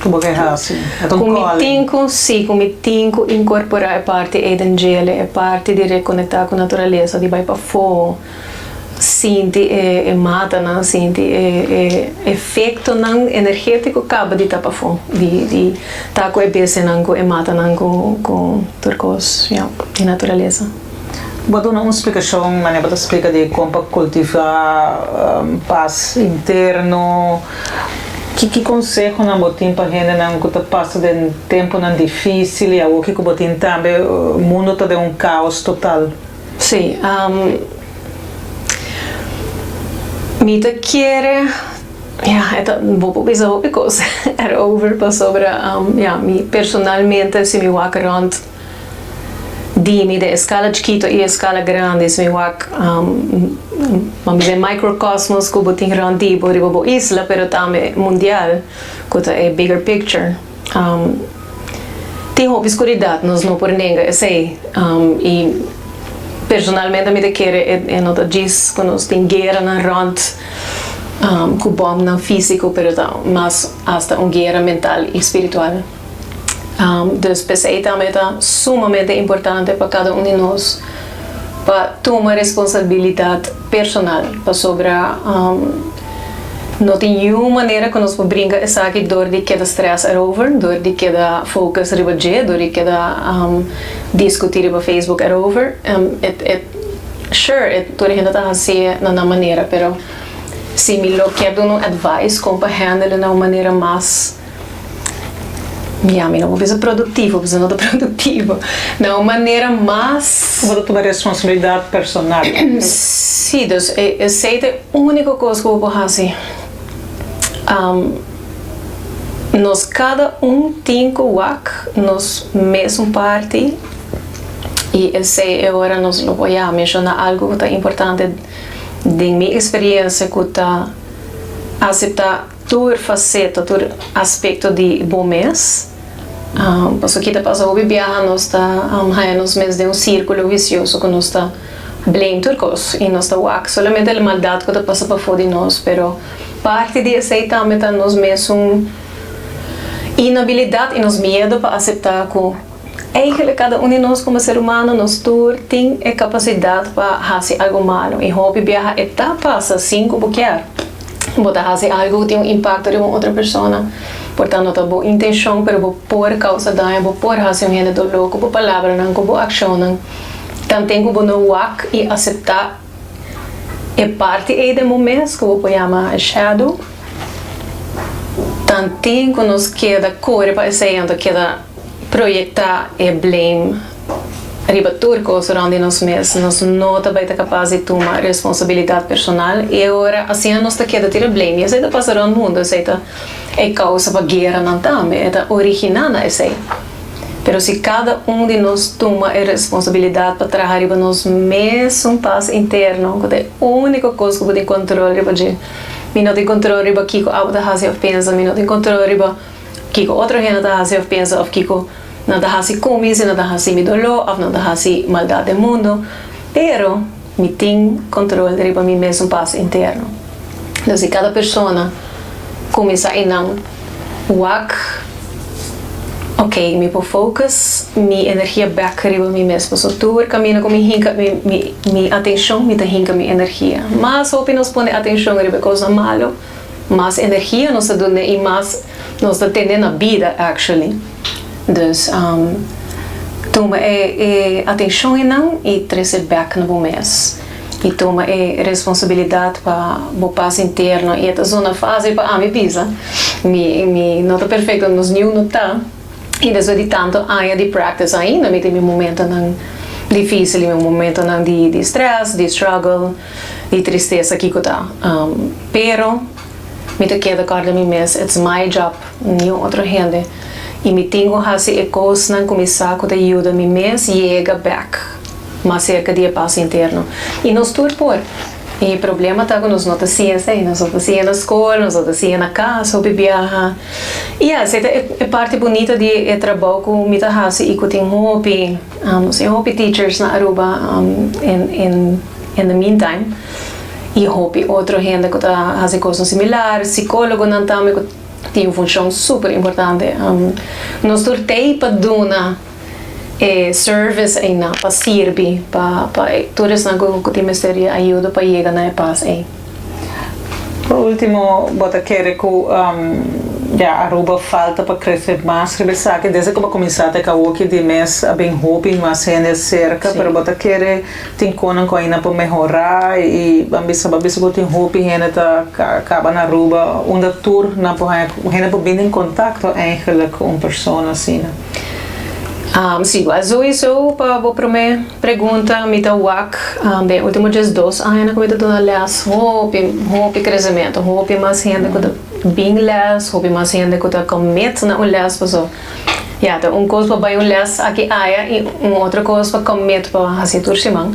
Ku bo ke hasi. E ta un Ku mi calling. tin ku, sí, ku mi tin ku inkorporá e parti ei den djele, e parti di rekonektá ku naturalesa, di bai pafó. Sinti e e matanan, sinti e e efectonan energetico caba di ta pafó, di di ta cu e bestianan, cu e matanan, cu cu tur cos, ya, di naturalesa. Bo a duna un splicacion manera bo ta splica di con pa cultiva pas interno. Ki ki consehonan bo tin pa hendenan cu ta pasa den temponan dificil y awoki cu bo tin tambe mundo ta den un caos total? Sí, mi ta kere, ya, e ta, bo por bisa hopi kos erover pasobra, ya, mi personalmente si mi wak rònt di mi den eskala chikito i eskala grandi, si mi wak, ban bisa e microcosmos ku bo tin rònt di bo riba bo isla, pero tambe mundial ku ta e bigger picture. Tin hopi skuridat, nos no por nenga esei. I personalmente mi ta kere e no ta djis ku nos tin gueranan rònt ku bòmnan físiko, pero ta mas asta un guera mental i spiritual. Dus p'esei tambe ta sumamente importante pa kada un di nos pa tuma responsabilidat personal pasobra no tin niun manera ku nos por bringa esaki dor di keda stress erover, dor di keda focus riba dje, dor di keda diskutí riba Facebook erover. Et et sure e tur hende ta hasié na nan manera pero si mi lo kier duna un advice kon pa handle na un manera mas Ya, mi no por bisa productivo, pasobra no ta productivo. Na un manera mas. Bo ta tuma responsabilidad personal. Sí, dus esey ta e unico cos cu bo por haci. Nos cada un tin cu wak nos mesun parti y esey e ora nos lo por ya menciona algo cu ta importante den mi experiencia cu ta acepta. Tur faceta, tur aspecto di bo mes. Pasobra ki ta pasa hopi biaha nos ta haya nos mes den un circulo vicioso cu nos ta blame tur cos y nos ta wak solamente e maldad cu ta pasa pafo di nos, pero parti di esey tambe ta nos mesun inabilidad y nos miedo pa acepta cu Eigenlijk kada un di nos komo ser humano nos tur tin e kapasidat pa hasi algu malu i hopi biaha e ta pasa sin ku bo kier. Bo ta hasi algu ku tin un impakto riba un otro persona, por ta no ta bo intenshon pero bo por kousa daño, bo por hasi un hende doló ku bo palabranan, ku bo akshonnan. Tanten ku bo no wak i aseptá e parti ei den bo mes ku bo por yama shadow, tanten ku nos keda kore pa esei anto keda. Proyecta e blame riba tur cos rond di nos mes, nos no ta bay ta capaz di tuma responsabilidad personal y e ora asina nos ta keda tira blame y esey ta pasa rond mundo, esey ta e causa pa gueranan tambe, e ta origina na esey. Pero si cada un di nos tuma e responsabilidad pa traha riba nos mesun pas interno, cu ta e unico cos cu bo tin control riba dje, mi no tin control riba kico abo ta haci of pensa, mi no tin control riba. Kiko otro hende ta hasi òf pensa òf kiko nan ta hasi ku mi, si nan ta hasi mi doló òf nan ta hasi maldat den mundu. Pero mi tin kontrol riba mi mesun pas interno. Entonces si kada persona kuminsá einan wak, ok, mi por focus mi energia bèk riba mi mes. Pasobra tur kaminda ku mi hinka mi mi atenshon, mi ta hinka mi energia. Mas hopi nos pone atenshon riba e kosnan malu. Mas energia nos ta duna y mas nos ta tene na bida actually. Dus tuma e e atencion eynan y trece bek na bo mes. Y tuma e responsabilidad pa bo pas interno. Y e ta zona facil pa ami bisa. Mi mi no ta perfecto, nos niun no ta. Y despues di tanto aña di practice ainda mi tin mi momentonan dificil y mi momentonan di di stress, di struggle. Di tristesa kiko ta. Pero mi ta keda kòrda mi mes, it's my job, niun otro hende. I mi tin ku hasi e kosnan ku mi sa ku ta yuda mi mes yega bèk mas serka di e pas interno. I nos tur por. E problema ta ku nos no ta siña esei. Nos no ta siña na skol, nos no ta siña na kas hopi biaha. I ya, esei ta e parti bunita di e trabou ku mi ta hasi i ku tin hopi, nos tin hopi teachers na Aruba in In the meantime, y hopi otro hende cu ta haci cosnan similar, psicologonan tambe cu tin un funcion super importante. Nos tur t'ey pa duna E service einan pa sirbi pa pa tur esnan ku ku tin mester di ayudo pa yega na e pas ei. Por ultimo, bo ta kere ku ya Aruba falta pa krese mas riba esaki? Desde ku bo a kuminsá ta e kawoki di mes a bin hopi mas hende aserka, pero bo ta kere tin konan ku ainda por mehorá i ban bisa bo a bisa ku tin hopi hende ta kaba na Aruba unda tur nan por haña hende por bini den kontakto eigenlijk ku un persona asina. Si, wèl souiso pa bo promé pregunta mi ta wak den e último diesdos añanan ku mi ta duna lès hopi hopi kresementu, hopi mas hende ku ta bin lès, hopi mas hende ku ta commit na un lès paso ya ta un kos pa bai un lès aki aya i un otro kos pa commit pa hasi tur siman.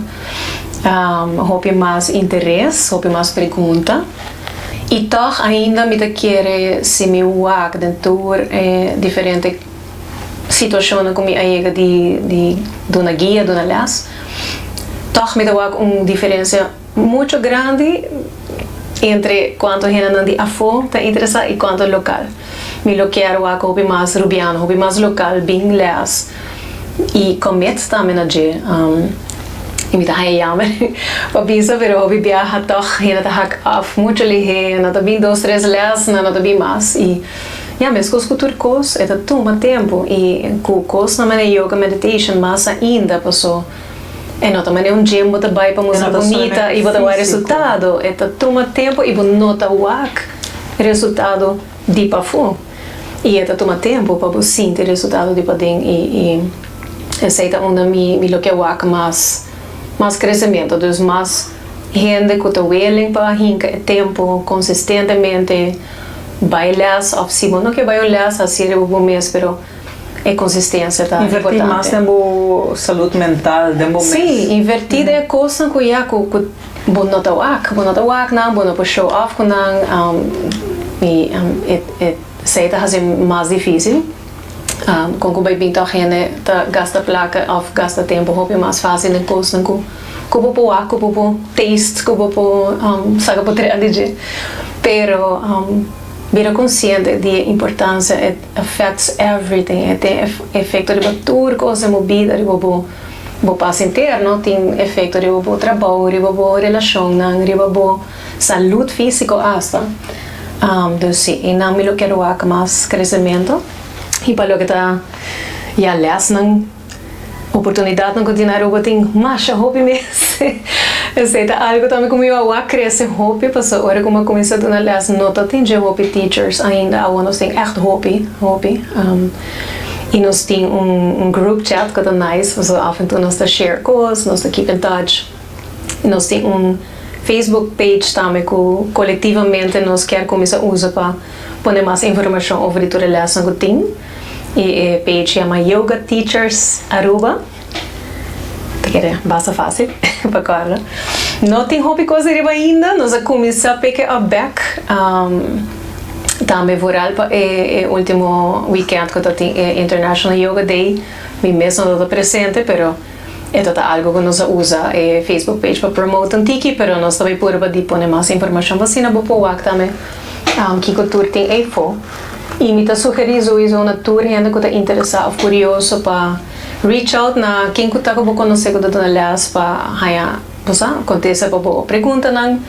Hopi mas interes, hopi mas pregunta i tòg ainda mi ta kere si mi wak den tur e diferente Situashonnan ku mi a yega di di duna guia, duna lès, tòg mi ta wak un diferensia muchu grandi entre kuantu hendenan di afó ta interesá i kuantu lokal. Mi lo kier wak hopi mas rubiano, hopi mas lokal bin lès i commit tambe na dje. I mi ta haña yamer pa bisa, pero hopi biaha tòg hende ta hak af muchu lihé, nan ta bin dos tres lès, nan no ta bin mas i. Ya, meskos ku tur kos, e ta tuma tempu i ku kosnan manera yoga, meditation mas ainda paso e no ta manera un gym bo ta bai pa mustra bunita i bo ta wak resultado. E ta tuma tempu i bo no ta wak resultado di pafó i e ta tuma tempu pa bo sinti resultado di paden i i esei ta unda mi mi lo ke wak mas mas kresementu, dus mas hende ku ta willing pa hinka e tempu konsistentemente. Bai les of si bo no ke bai un les hasi riba bo mes pero e consistencia ta Inverti importante. mas den bo salud mental, den bo mes. Sí, inverti den e cosnan cu ya cu cu bo no ta wak, bo no ta wak nan, bo no por show off cu nan y e e esey ta hasi mas dificil. Con cu bai bin toch hende ta gasta placa of gasta tempo hopi mas facil den cosnan cu cu bo por wak, cu bo por taste, cu bo por saca potret di dje. Pero bira consciente di e importancia, it affects everything, e tin efecto riba tur cos den bo bida, riba bo bo pas interno, tin efecto riba bo trabou, riba bo relacionnan, riba bo salud fisico hasta. Dus si, einan mi lo kier wak mas crecemento y pa loke ta ya lesnan, oportunidadnan cu tin na Aruba tin masha hopi mes. Esey ta algo tambe cu mi a wak crece hopi pasobra ora cu mi a cuminsa duna les no ta tin dje hopi teachers ainda, awor nos tin echt hopi, hopi. Y nos tin un group chat cu ta nice pasobra af en toe nos ta share cos, nos ta keep in touch. Nos tin un Facebook page tambe ku kolektivamente nos kier kuminsá usa pa pone mas informashon over di tur e lèsnan ku tin. I e page yama Yoga Teachers Aruba. Ta kere basta fásil pa kòrda. No tin hopi kos ariba ainda, nos a kuminsá pick it up bèk tambe vooral pa e último weekend ku ta tin e International Yoga Day. Mi mes no tabata presente pero. E ta ta algo ku nos a usa e Facebook page pa promote un tiki, pero nos ta bai purba di pone mas informashon pa asina bo por wak tambe kiko tur tin eyfo. I mi ta sugerí souiso na tur hende ku ta interesá òf kurioso pa reach out na ken ku ta ku bo konosé ku ta duna lès pa haña bo sa kontesta pa bo preguntanan.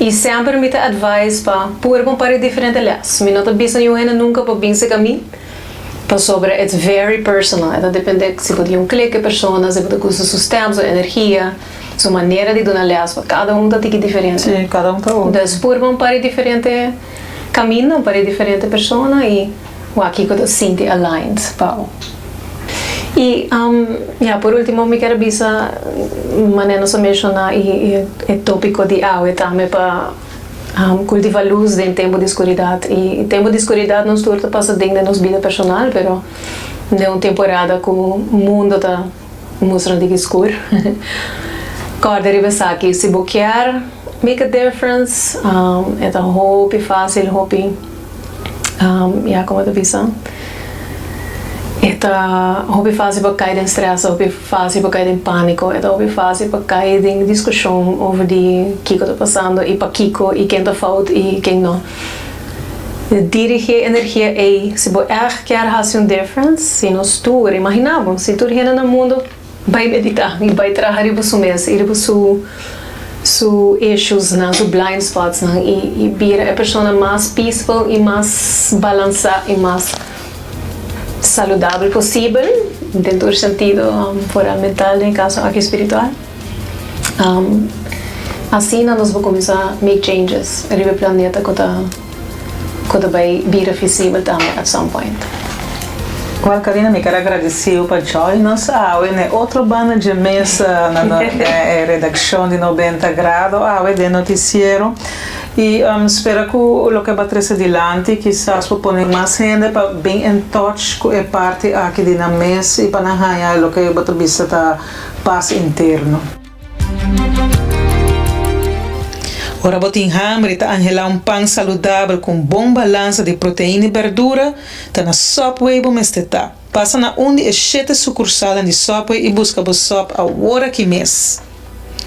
I semper mi ta advise pa purba un par di diferente lès. Mi no ta bisa niun hende nunka pa bin serka mi. Pasobra it's very personal, e ta depende si bo tin un klik ku e persona, si bo ta gusta su stem, su energia, su manera di duna les, pa kada un ta tiki diferente. Sí, kada un ta otro. Dus purba un par di diferente kaminda, un par di diferente persona i wak kiko ta sinti aligned pa bo. I ya, por ultimo mi kier a bisa manera nos a menshoná i e topiko di awe tambe pa. Cultiva luz den tempo di scuridad y tempo di scuridad nos tur ta pasa den den nos bida personal pero den un temporada cu mundo ta mustra un tiki scur corda riba esaki si bo kier make a difference e ta hopi facil hopi ya como ta bisa e ta hopi facil pa cay den stress hopi Fásil pa kai den pániko. E ta hopi fásil pa kai den diskushon over di kiko ta pasando i pakiko i ken ta fout i ken no. Dirigí e energia ei, si bo ègt kier hasi un difference, si nos tur, imaginá bo, si tur hende na mundu bai meditá i bai traha riba su mes i riba su su issuesnan, su blind spotsnan i i bira e persona mas peaceful i mas balansá i mas saludabel posibel den tur sentido, foral mental den e kaso aki spiritual. Asina nos bo kuminsá make changes riba e planeta ku ta ku ta bai bira visibel tambe at some point. Wel Karina mi ker a gradisiu pa join nos awe na e otro banda dje mesa na e redakshon di Nobenta Grado awe den notisiero i spera ku loke bo a trese dilanti kisas por pone mas hende pa bin en touch ku e parti aki di nan mes i pa nan haña loke bo ta bisa ta Pas interno. Ora bo tin hamber i ta anhelá un pan saludabel ku un bon balansa di proteina i berdura, ta na Subway bo mester ta. Pasa na un di e shete sukursalnan di Subway i buska bo sub awor aki mes.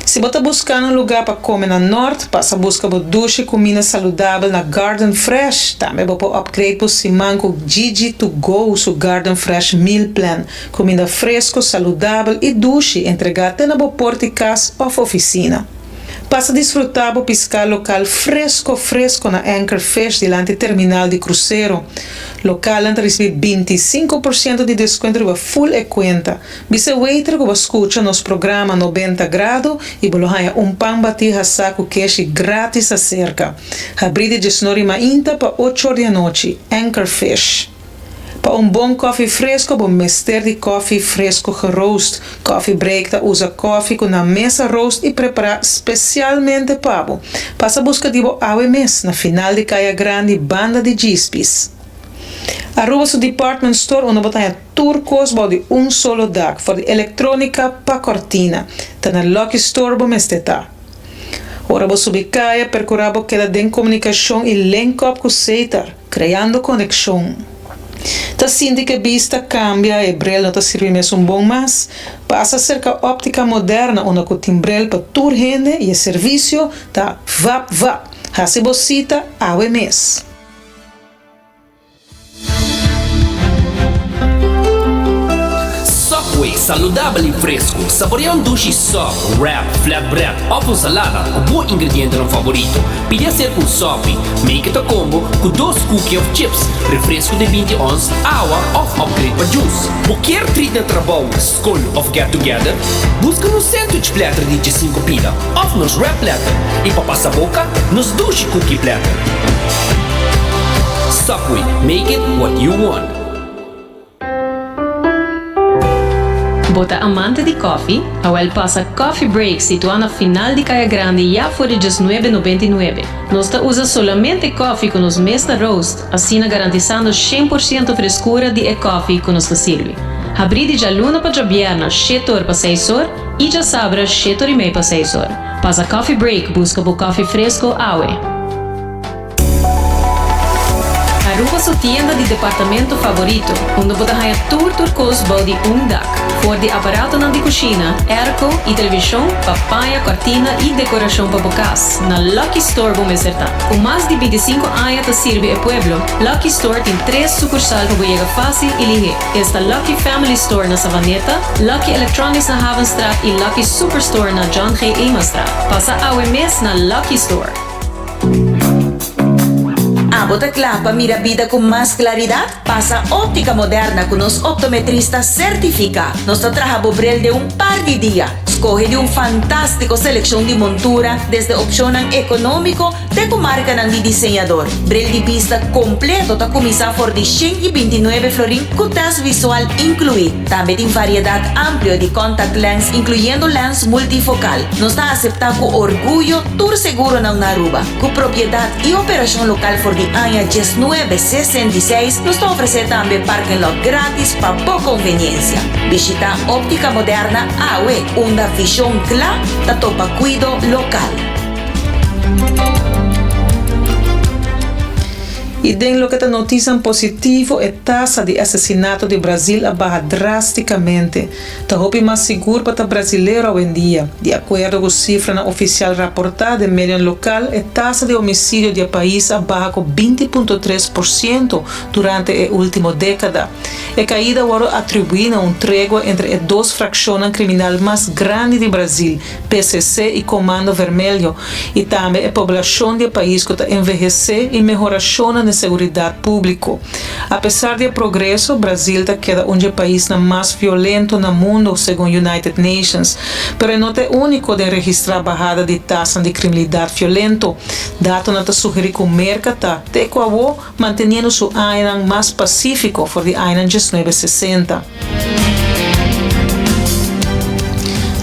Si bo ta buskando un lugá pa kome na Nort, pasa buska bo dushi kuminda saludabel na Garden Fresh. Tambe bo por upgrade bo siman ku Gigi To Go su Garden Fresh Meal Plan. Kuminda fresko, saludabel i dushi entregá te na bo port di kas òf ofisina. Pasa disfrutá bo piská lokal fresko fresko na Anchor Fish dilanti terminal di krusero. Lokalnan ta risibí 25 por siento di deskuento riba full e kuenta. Bisa e waiter ku bo a skucha nos programa Nobenta Grado i bo lo haña un pan batí hasá ku keshi grátis aserka. Habrí di diesnor i mainta pa ochor di anochi. Anchor Fish. Pa un bon koffie fresco bo mester di koffie fresco geroost. Coffee Break ta usa koffie ku nan mes a roost i prepará spesialmente pa bo. Pasa buska di bo awe mes na final di Kaya Grandi banda di Djispis. Aruba su department store unda bo ta haña tur kos bou di un solo dak, for di elektronika pa kortina. Ta na Lucky Store bo mester ta. Ora bo subi kaya, perkurá bo keda den komunikashon i link up ku Setar, kreando konekshon. Ta sinti ku e bista kambia, e bril no ta sirbi mesun bon mas? Pasa serka Óptica Moderna unda ku tin bril pa tur hende i e servisio ta vap vap. Hasi bo sita awe mes. Subway, saludabel i fresku. Saborea un dushi sub, wrap, flatbread òf un salada ku bo ingredientenan favorito. Pidi aser ku un sopi. Make it a combo ku dos cookie òf chips, refresku di binti ons, awa òf upgrade pa juice. Bo kier treat na trabou, skol òf get together? Buska nos sandwich platter di diesinku pida òf nos wrap platter i pa pasa boka, nos dushi cookie platter. Subway, make it what you want. Bo ta amante di koffie? Awel pasa Coffee Break situá na final di Kaya Grandi ya for di diesnuebe nobenta i nuebe. Nos ta usa solamente koffie ku nos mes ta roast, asina garantisando 100% freskura di e koffie ku nos ta sirbi. Habrí di djaluna pa djabièrna shete or pa seis or i djasabra shete or i mei pa seis or. Pasa Coffee Break buska bo koffie fresko awe. Aruba su tienda di departamento favorito, unda bo ta haña tur tur kos bou di un dak. For di aparatonan di kushina, airco i televishon pa paña, kòrtina i dekorashon pa bo kas, na Lucky Store bo mester ta. Ku mas di 25 aña ta sirbi e pueblo, Lucky Store tin tres sukursal pa bo yega fásil i lihé. Esta Lucky Family Store na Savaneta, Lucky Electronics na Havenstraat i Lucky Superstore na John G. Emanstraat. Pasa awe mes na Lucky Store. Abo ta kla pa mira bida ku mas klaridat? Pasa Óptica Moderna ku nos optometrista sertifiká. Nos ta traha bo bril den un par di dia. Skohe di un fantástiko selekshon di montura, desde opshonnan ekonómiko te ku markanan di diseñador. Bril di bista kompleto ta kuminsá for di 129 florin ku tèst visual inkluí. Tambe tin variedat amplio di contact lens inkluyendo lens multifokal. Nos ta aseptá ku orguyo Tur seguronan na Aruba, ku propiedat i operashon lokal for di aña 1966, nos ta ofresé tambe parking lot gratis pa bo konveniensia. Bishitá Óptica Moderna awe, unda vishon kla ta topa kuido lokal. Y den loke ta noticianan positivo e tasa di asesinato di Brazil a baha drasticamente. Ta hopi mas sigur pa ta brazilero awendia. Di akuerdo ku sifranan ofisial raportá den medionan lokal, e tasa di homisidio di e pais a baha ku 20.3% durante e último dékada. E kaida wòrdu atribuí na un tregua entre e dos frakshonnan kriminal mas grandi di Brazil, PCC i Comando Vermelho, i tambe e poblashon di e pais ku ta envehesé i mehorashonnan den seguridat públiko. Apesar di e progreso, Brazil ta keda un dje paisnan mas violento na mundo, segun United Nations. Pero e no ta e úniko den registrá bahada di tasanan di kriminalidat violento. Datonan ta sugerí ku Merka ta, te ku awo, manteniendo su añanan mas pasífiko for di añanan diesnuebe sesenta.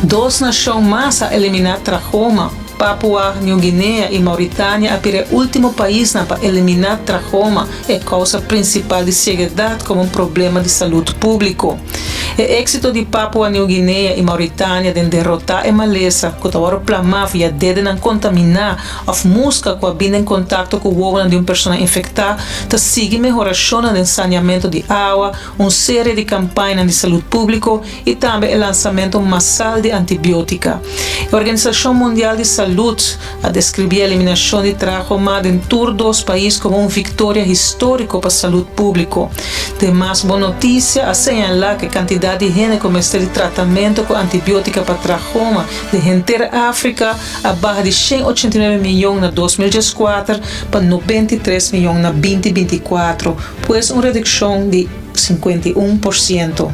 Dos nashon mas a eliminá trahoma. Papua New Guinea i Mauritania a bira e último paisnan pa eliminá trahoma, e kousa prinsipal di sieguedat komo un problema di salud públiko. E éksito di Papua New Guinea i Mauritania den derotá e malesa, ku ta wòrdu plamá via dedenan kontaminá òf muska ku a bin den kontakto ku wowonan di un persona infektá, ta sigui mehorashonnan den saneamentu di awa, un serie di kampañanan di salud públiko i tambe e lansamento masal di antibiótika. E Organisashon Mundial di Salud a deskribí e eliminashon di trahoma den tur dos pais komo un viktoria históriko pa salud públiko. Den mas bon notisia, a señalá ku e kantidat di hende ku mester di tratamentu ku antibiótika pa trahoma den henter Afrika a baha di 189 miyon na 2014 pa 93 miyon na 2024, pues un redukshon di 51%.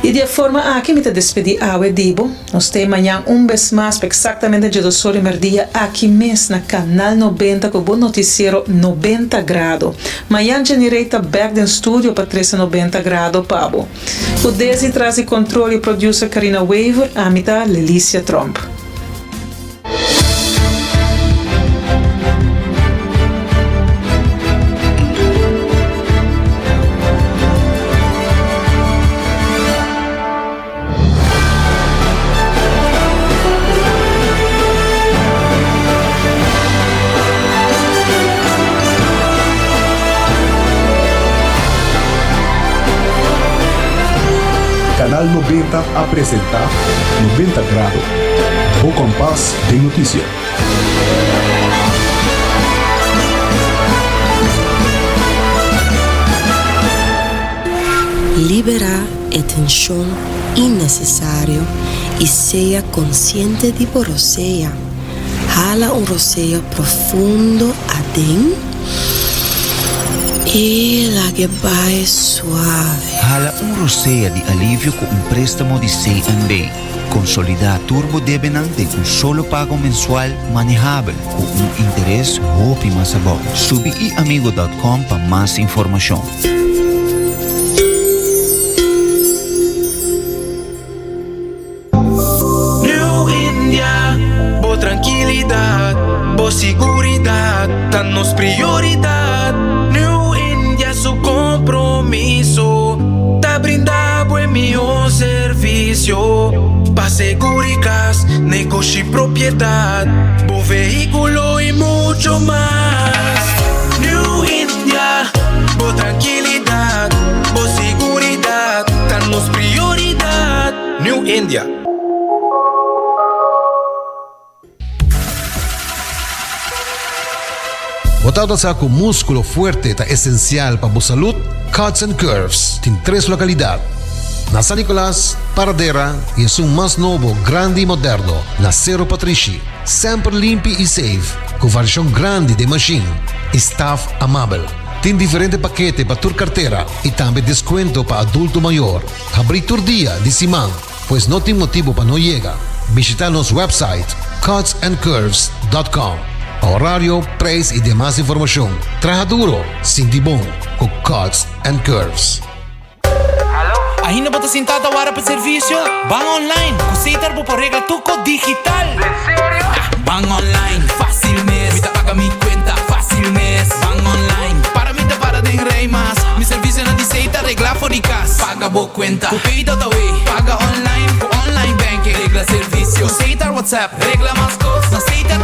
I di e forma aki mi ta despedí awe di bo. Nos ta e mañan un bes mas pa eksaktamente djedosor di merdia aki mes na Kanal 90 ku bo notisiero 90 Grado. Mañan Jenny Rey ta bèk den studio pa trese 90 Grado pa bo. Ku Desi tras di kontrol i producer Karina Wever, ami ta Lelicia Tromp. Canal 90 a presenta 90 Grado, bo kompas den notisia. Liberá e tenshon innesesario i sea konsiente di bo rosea. Hala un rosea profundo aden i lag'e bai suave. Hala un rosea di alivio ku un préstamo di CNB. Konsolidá tur bo debenan den un solo pago mensual manehabel ku un interes hopi mas abou. Subi iamigo dòt kòm pa mas informashon. New India, bo trankilidat, bo siguridat ta nos prioridat. New India su kompromiso ta brinda bo e mihó servisio pa seguri kas, negoshi, propiedat, bo vehíkulo i mucho mas. New India, bo trankilidat, bo siguridat ta nos prioridat. New India. Bo tabata sa ku múskulo fuerte ta esensial pa bo salud? Cuts and Curves tin tres lokalidat, na San Nicolas, Paradera i esun mas nobo, grandi i moderno, na Sero Patrishi. Semper limpi i safe, ku variashon grandi den mashin i staf amabel. Tin diferente pakete pa tur kartera i tambe deskuento pa adulto mayor. Habrí tur dia di siman, pues no tin motibu pa no yega. Bishita nos website cutsandcurves.com pa horario, prijs y demas informacion. Traha duro, sinti bon cu Cuts and Curves. Ainda bo ta sinta ta wara pa servicio? Ban online! Cu Setar bo por regla tur cos digital! Den serio? Ban online, facil mes! Mi ta paga mi cuenta facil mes! Ban online, para mi ta para den rij mas! Mi servicionan di Setar regla for di cas! Paga bo cuenta cu Pay.aw! Paga online cu online banking! Regla servicio cu Setar WhatsApp! Regla mas cos na Setar!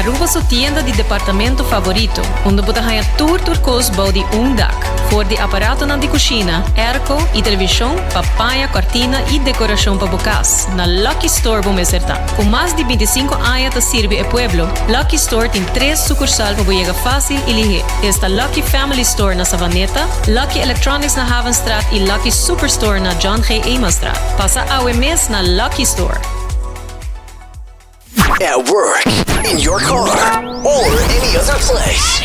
Aruba su tienda di departamento favorito, unda bo ta haña tur tur kos bou di un dak. For di aparatonan di kushina, airco i televishon pa paña, kòrtina i dekorashon pa bo kas, na Lucky Store bo mester ta. Ku mas di bintisinko aña ta sirbi e pueblo, Lucky Store tin tres sukursal pa bo yega fásil i lihé. Esta Lucky Family Store na Savaneta, Lucky Electronics na Havenstraat i Lucky Superstore na John G. Emanstraat. Pasa awe mes na Lucky Store. At work, in your car, or any other place.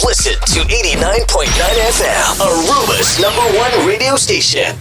Listen to 89.9 FM, Aruba's number one radio station.